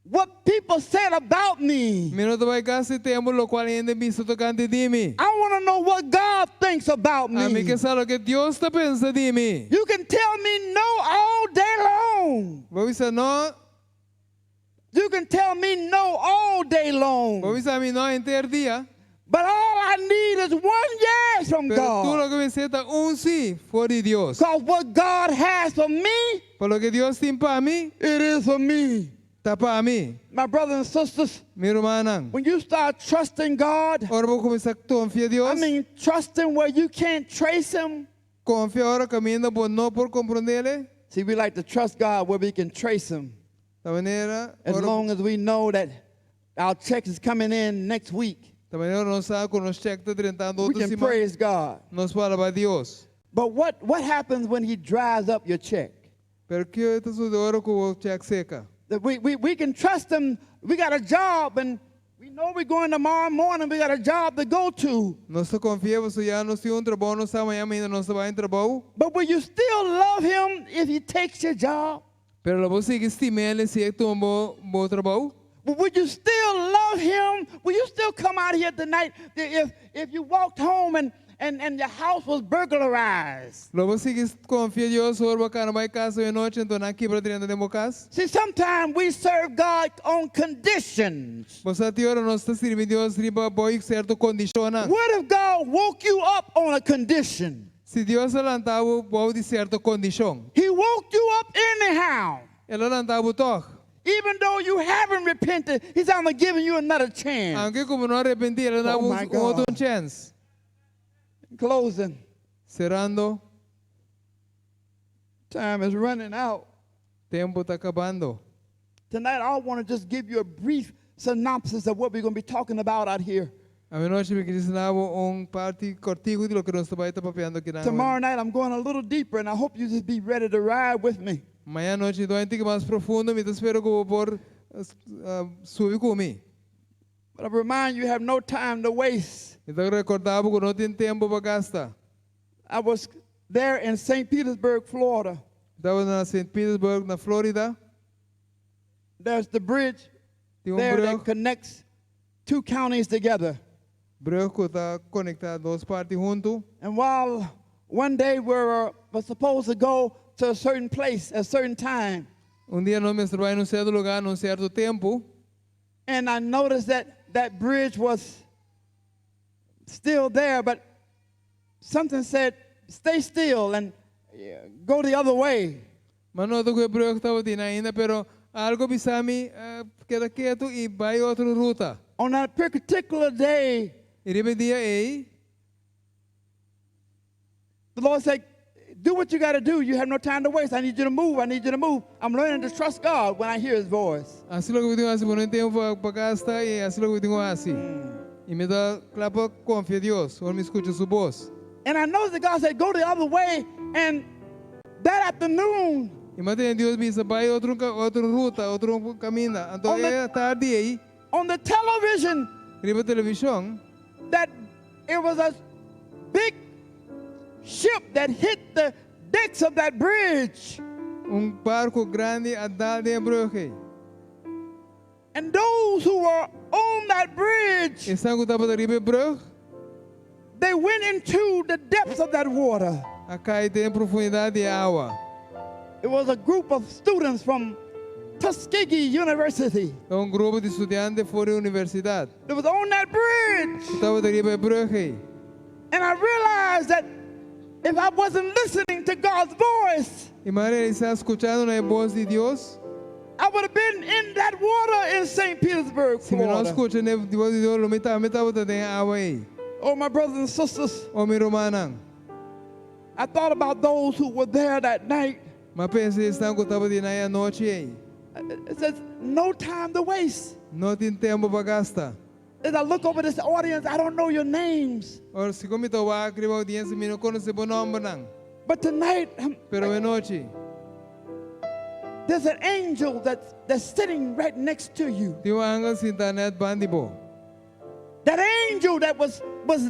what people said about me. Mi no ta bai gasta tempu lokual hende a bisa tokante di mi. I want to know what God thinks about me. Ami ke sa loke Dios ta pensa di mi. You can tell me no all day long. Bo por bisa no. You can tell me no all day long. Bo por bisa mi no henter dia. But all I need is one yes from Pero God. tur loke mi mester ta un sí for di Dios. Because what God has for me, Pa loke Dios tin pa mi, it is for me. Ta pa mi. My brothers and sisters, Mi rumannan. when you start trusting God, Ora bo kuminsá konfia Dios. I mean trusting where you can't trace him. Konfia ora kaminda bo no por komprondé. See, we like to trust God where we can trace him. Ta manera, As ora, long as we know that our check is coming in next week, ta manera nos sa ku nos chèk ta drentando we otro can siman. praise God. Nos por alabá Dios. But what, what happens when he dries up your check? Pero kiko ta sosodé ora ku bo chèk seka? That we, we, we can trust him. We got a job and we know we're going tomorrow morning. We got a job to go to. Nos ta konfia, pasobra ya nos tin un trabou, nos sa mañan mainta nos ta bai trabou. But will you still love him if he takes your job? Pero lo bo sigui stim'é si e tuma bo, bo trabou? But would you still love him? Will you still come out here tonight if, if you walked home and, and, and your house was burglarized? Lo bo sigui konfia Dios ora bo kana bai kas anochi, anto nan kibra drenta den bo kas? See, sometimes we serve God on conditions. Bo sa tin ora nos ta sirbi Dios riba bou di sierto kondishonnan. What if God woke you up on a condition? Si Dios a lanta bo bou di sierto kondishon. He woke you up anyhow. El a lanta bo tòg. Even though you haven't repented, he said, I'm giving you another chance. Aunke ku bo no a arepentí, el a duna Oh bo my un otro God. chèns. Closing. Serando, Time is running out. tempu ta kabando. Tonight, I want to just give you a brief synopsis of what we're going to be talking about out here. Awe nochi mi ke duna un parti kòrtiku di loke nos ta bai ta papiando aki na. Tomorrow night, I'm going a little deeper, and I hope you just be ready to ride with me. Mañan anochi mi ta bai un tiki mas profundo, mi ta spera ku bo por subi ku mi. But I remind you, you have no time to waste. Mi ta rekordá ku no tin tempu pa gasta. I was there in St. Petersburg, Florida. Tabata na St. Petersburg, na Florida. There's the bridge Tin un there that brug, connects two counties together. brug ku ta konektá dos parti huntu. And while one day we were supposed to go to a certain place at a certain time, Un dia nos mester bai na un sierto lugá, na un sierto tempu. and I noticed that that bridge was still there, but something said, stay still and go the other way. M'a nota ku e brug tabata ainda, pero algu a bisa mi keda ketu i bai otro ruta. On that particular day, I riba e dia ei, the Lord said, do what you got to do. You have no time to waste. I need you to move. I need you to move. I'm learning to trust God when I hear his voice. hasi loke bo tin ku hasi, bo no tin tempu pa gasta i hasi loke bo tin ku hasi. I mi ta kla pa konfia Dios, ora mi skucha su bos. And I noticed that God said, go the other way. And that afternoon, I m'a tende Dios bisa bai otro otro ruta, otro kaminda. Anto e tardi ei, on the television, riba televishon, that it was a big ship that hit the decks of that bridge. Un barku grandi a dal den e brug ei. And those who were on that bridge, Esnan ku tabata riba e brug, they went into the depths of that water. A kai den profundidat di awa. It was a group of students from Tuskegee University. Un grupo di studiante for di universidat. That was on that bridge. Tabata riba e brug ei. And I realized that if I wasn't listening to God's voice, I m'a realisá skuchando na e bos di Dios, I would have been in that water in St. Petersburg, si mi no Florida. skucha na e bos di Dios, lo mi tambe tabata den awa ei. Oh, my brothers and sisters, O mi rumannan, I thought about those who were there that night. M'a pensa esnan ku tabata einan e anochi ei. It says, no time to waste. No tin tempu pa gasta. As I look over this audience, I don't know your names. Ora, segun mi ta wak riba oudiensia, mi no konosé bo nòmbernan. But tonight, Pero awe nochi, there's an angel that's sitting right next to you. Tin un angel sintá nèt band'i bo. That angel that was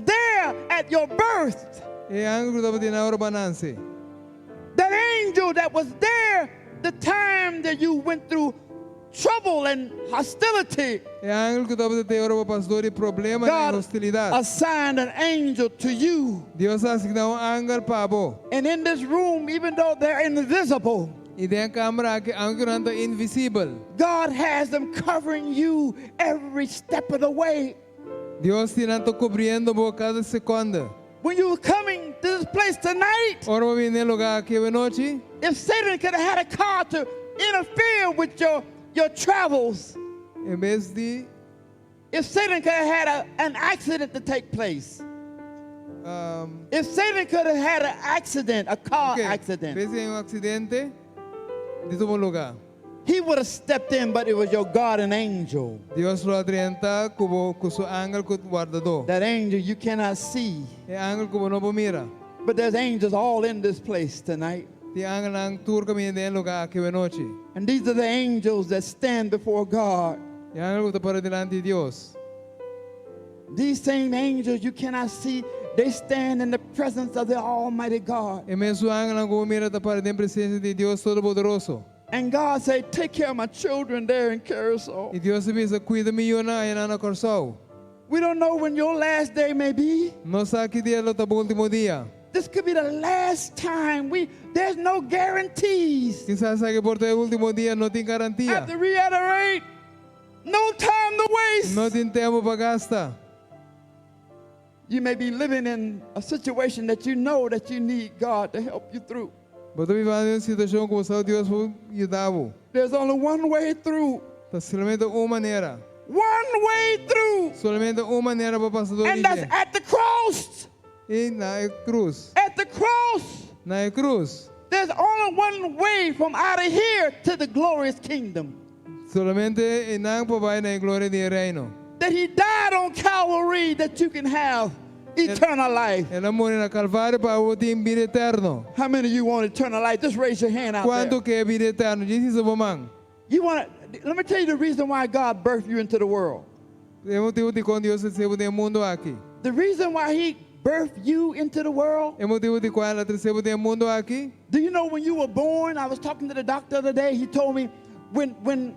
there at your birth. E angel ku tabata einan ora b'a nase. That angel that was there the time that you went through trouble and hostility. E angel ku tabata ei ora b'a pasa dor di problema i God hostilidat. assigned an angel to you. Dios a asigná un angel pa bo. And in this room, even though they're invisible, I den e kamber aki, aunke nan ta invisibel. God has them covering you every step of the way. Dios tin nan ta kubriendo bo kada sekònde. When you were coming to this place tonight, Ora bo a bini na e lugá aki awe nochi, if Satan could have had a car to interfere with your travels, en bes di if Satan could have had an accident to take place, if Satan could have had an accident, a car okay, accident, En bes di un aksidente di tuma lugá. he would have stepped in, but it was your guardian angel. Dios lo a drenta ku bo ku su angel ku wardadó. That angel you cannot see. E angel ku bo no por mira. But there's angels all in this place tonight. Tin angelnan tur kaminda den e lugá aki awe nochi. And these are the angels that stand before God. E angel ku ta para dilanti di Dios. These same angels you cannot see, they stand in the presence of the Almighty God. E mesun angelnan ku bo no por mira ta para den presensia di Dios Todopoderoso. And God say, take care of my children there in Curaçao. I Dios ta bisa, kuida mi yunan einan na Kòrsou. We don't know when your last day may be. No sa ki dia lo ta bo último dia. This could be the last time. There's no guarantees. Kisas esaki por ta e último dia, no tin I have garantia. to reiterate, no time to waste. No tin tempu pa gasta. You may be living in a situation that you know that you need God to help you through. Bo ta biba den un situashon ku bo sa Dios por yuda bo. There's only one way through. Ta solamente un manera. One way through. Solamente un manera pa pasa And that's at the cross. I na e krus. At the cross. Na e krus. There's only one way from out of here to the glorious kingdom. Solamente einan pa bai na gloria di reino. That he died on Calvary that you can have eternal life. El a muri na Kalvario pa bo tin bida eterno. How many of you want eternal life? Just raise your hand out Kuantu there. ke bida eterno? Djis hisa bo man. You want to, let me tell you the reason why God birthed you into the world. E motibu dikon Dios a trese bo den mundu aki. The reason why he birthed you into the world. E motibu dikon el a trese bo den mundu aki. Do you know when you were born? I was talking to the doctor the other day. He told me when when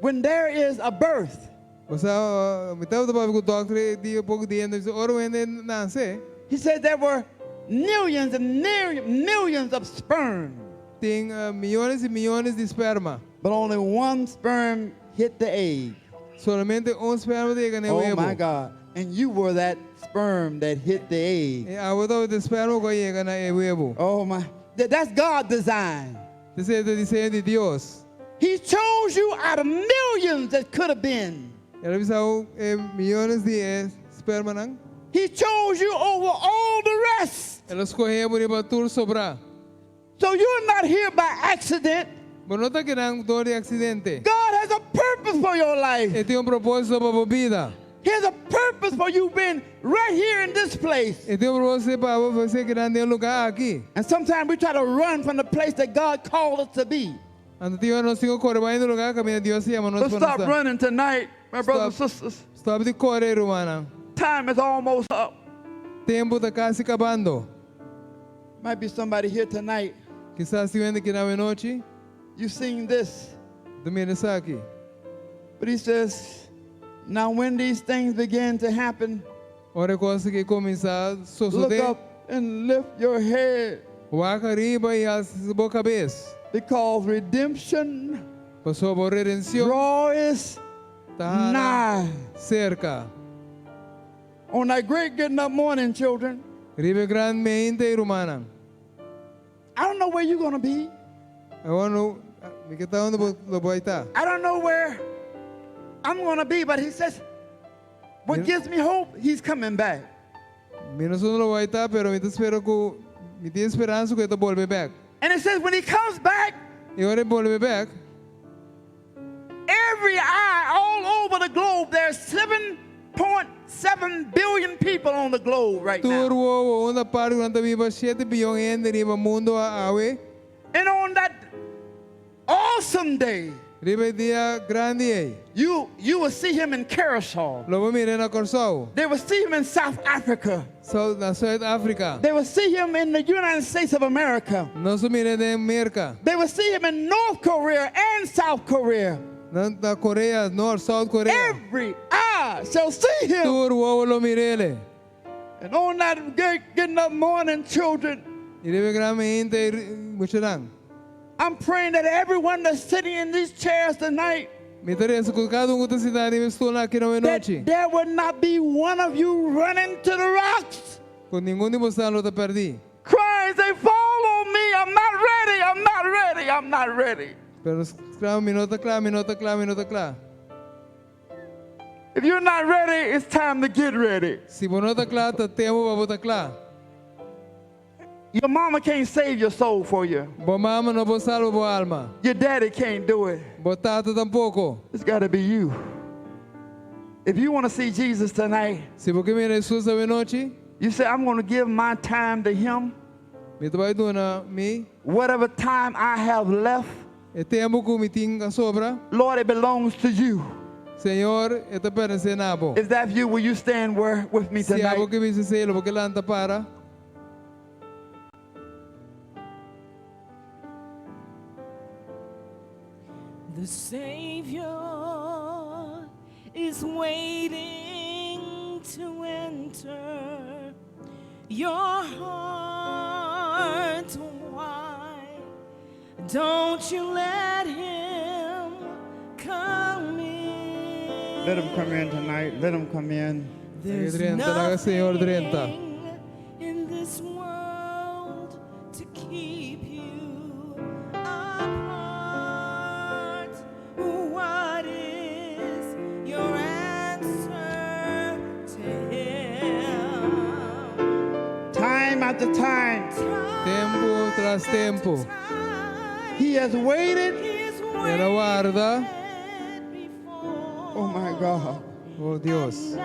when there is a birth, Bo sa, mi tabata papia ku dòkter dia poko dia, el a bisa ora hende nase. He said there were millions and millions of sperm. Tin miónes i miónes di sperma. But only one sperm hit the egg. Solamente un sperma a yega na Oh webu. my God. And you were that sperm that hit the egg. I abo tabata e sperma ku a yega na e webu. Oh my. That's God design. Esei ta diseño di Dios. He chose you out of millions that could have been. El a bisa e miónes di e spermanan. He chose you over all the rest. El a skohe bo riba tur sobrá. So you're not here by accident. Bo no ta akinan dor di aksidente. God has a purpose for your life. E tin un propósito pa bo bida. He has a purpose for you being right here in this place. E tin un propósito pa bo keda den e lugá aki. And sometimes we try to run from the place that God called us to be. Anto tin ora nos tin ku kore bai na lugá kaminda Dios a yama nos Let's pa stop nos. running tonight, my brothers and sisters. Stop di kore, rumannan. Time is almost up. Tempu ta kasi kabando. Might be somebody here tonight. Kisas tin hende akinan awe nochi. You've seen this. Bo a mira esaki. But he says, now when these things begin to happen, Ora kos aki kuminsá look sosodé. up and lift your head. Wak ariba i alsa bo kabes. Because redemption Pasobra redenshon draweth ta nigh. serka. On that great getting up morning, children, Riba e gran mainta, rumannan. I don't know where you're going to be. Awor no, mi ke sa unda lo bo ta. I don't know where I'm going to be, but he says, what gives me hope, he's coming back. Mi no sa unda lo bai ta, pero mi ta spera ku mi tin speransa ku e ta bolbe bèk. And it says when he comes back, I ora e bolbe bèk, every eye all over the globe, there's 7.7 billion people on the globe right now. Tur wowo unda parti ku nan ta biba 7 biyon hende riba mundu awe. And on that awesome day, Riba e dia grandi ei. You will see him in Curacao. Lo bo mir'é na Kòrsou. They will see him in South Africa. So, na South Africa. They will see him in the United States of America. Nan lo mir'é na Merka. They will see him in North Korea and South Korea. Na, na Korea, North, South Korea. Every eye shall see him. Tur wowo lo mir'é. And on that great getting up morning, children, I riba e gran mainta muchanan. I'm praying that everyone that's sitting in these chairs tonight, Mi ta resa ku kada un ku ta sintá riba e stulnan aki awe that nochi. there will not be one of you running to the rocks, Ku ningun di boso lo ta pèrdí. crying, say, fall on me, I'm not ready, I'm not ready, I'm not ready. Pero sklama, mi no ta kla, mi no ta kla, mi no ta kla. If you're not ready, it's time to get ready. Si bo no ta kla, ta tempu pa bo ta kla. Your mama can't save your soul for you. Bo mama no por salba bo alma. Your daddy can't do it. Bo tata tampoko. It's got to be you. If you want to see Jesus tonight, Si bo ke mira Jesus awe nochi, you say, I'm going to give my time to him. mi ta bai duna mi. Whatever time I have left, E tempu ku mi tin a sobra. Lord, it belongs to you. Señor, e ta pertensé na bo. If that's you, will you stand where, with me Si tonight? abo ke bisa esei, lo bo ke lanta para. The Savior is waiting to enter your heart. Why don't you let him come in? Let him come in tonight. Let him come in. There's Drenta, laga Señor drenta. nothing in this world to keep you apart. after time. Tempu tras tempu. He has waited. El a warda. Oh my God. Oh Dios.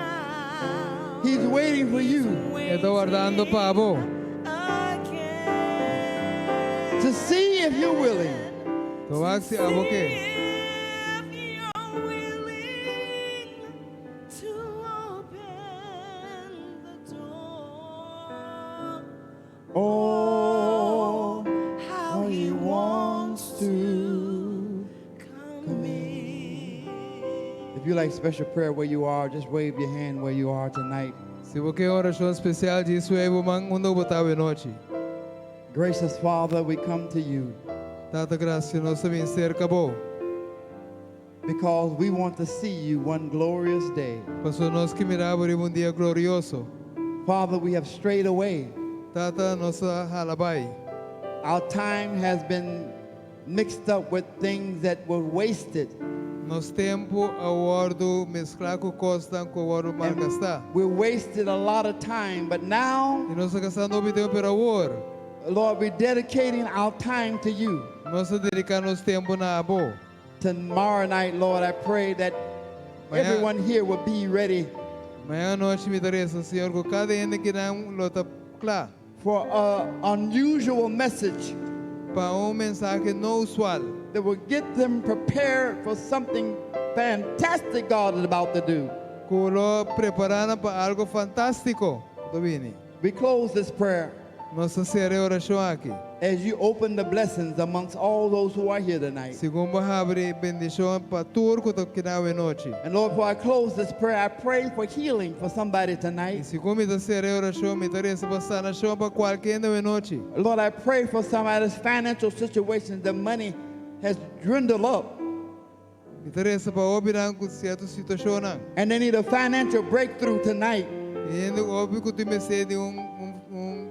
He's waiting for you. E ta wardando pa bo. To see if you're willing. Pa wak si abo ke. Oh, how he wants to come in. If you like special prayer where you are, just wave your hand where you are tonight. Si bo ke orashon spesial, djis wave bo man unda bo ta awe nochi. Gracious Father, we come to you. Tata grasioso, nos ta bin serka bo. Because we want to see you one glorious day. Paso nos ke mira bo riba un dia glorioso. Father, we have strayed away. Tata, nos a hala bai. Our time has been mixed up with things that were wasted. Nos tempu a wòrdu mesklá ku kosnan ku a wòrdu malgastá. We wasted a lot of time, but now, I nos a gasta hopi tempu, pero awor, Lord, we're dedicating our time to you. Nos ta dediká nos tempu na abo. Tomorrow night, Lord, I pray that Mañan, everyone here will be ready. Mañan anochi mi ta resa, Señor, ku kada hende akinan lo ta kla. For an unusual message. Pa un mensahe no usual. That will get them prepared for something fantastic God is about to do. Ku lo prepará nan pa algu fantástiko ta bini. We close this prayer. Nos ta sera e orashon aki. As you open the blessings amongst all those who are here tonight. Segun bo habri bendishon pa tur ku ta akinan awe nochi. And Lord, before I close this prayer, I pray for healing for somebody tonight. I segun mi ta sera e orashon, mi ta resa pa sanashon pa kualke hende awe nochi. Lord, I pray for somebody's financial situation, the money has dwindled up. Mi ta resa pa hopinan ku sierto situashonnan. And they need a financial breakthrough tonight. I hende hopi ku tin mester di un un un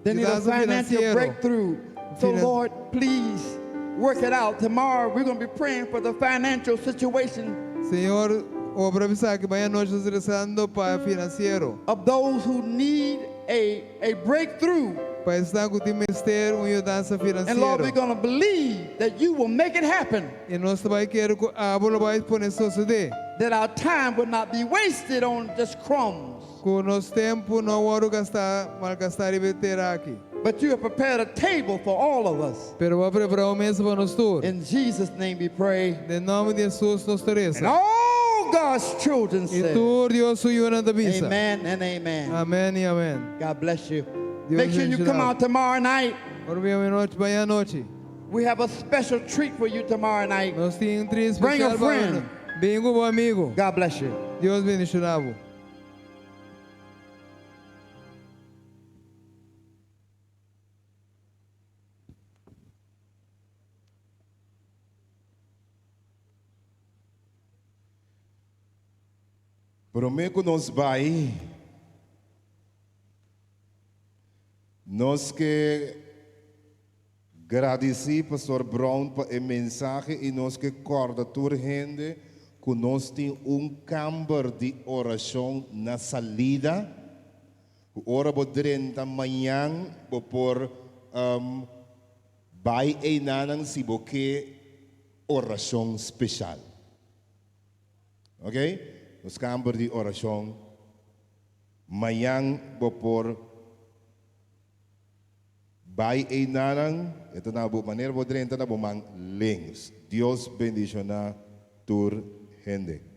They need a yudansa financial finansiero. breakthrough. So, Finan- Lord, please work it out. Tomorrow we're going to be praying for the financial situation. Señor, obra p'esaki mañan nos ta resando pa finansiero. Of those who need a, a breakthrough. Pa esnan ku tin mester un yudansa And Lord, we're finansiero. going to believe that you will make it happen. I nos ta bai kere ku abo lo bai pone sosodé. That our time would not be wasted on just crumbs. Ku nos tempu no wòrdu gastá, malgastá riba e tera aki. But you have prepared a table for all of us. Pero bo a prepará un mesa pa nos tur. In Jesus' name we pray. Den nòmber di Hesus nos ta resa. And all God's children I said, tur Dios su yunan ta bisa. Amen and amen. Amèn i amèn. God bless you. Dios Make sure you come bendishoná. out tomorrow night. Ora bin anochi, mañan anochi. We have a special treat for you tomorrow night. Nos tin un treat Bring a spesial pa friend. Bin ku bo amigu. God bless you. Dios bendishoná bo. Promé ku nos bai, nos ke gradisí Pastor Brown pa e mensahe i nos ke kòrda tur hende ku nos tin un kamber di orashon na salida. Ku ora bo drenta mañan bo por bai einanan si bo ke orashon speshal. Ok? Nos kamber di orashon. Mañan bo por bai einanan, e ta na bo manera bo drenta na bo man links. Dios bendishoná tur hende.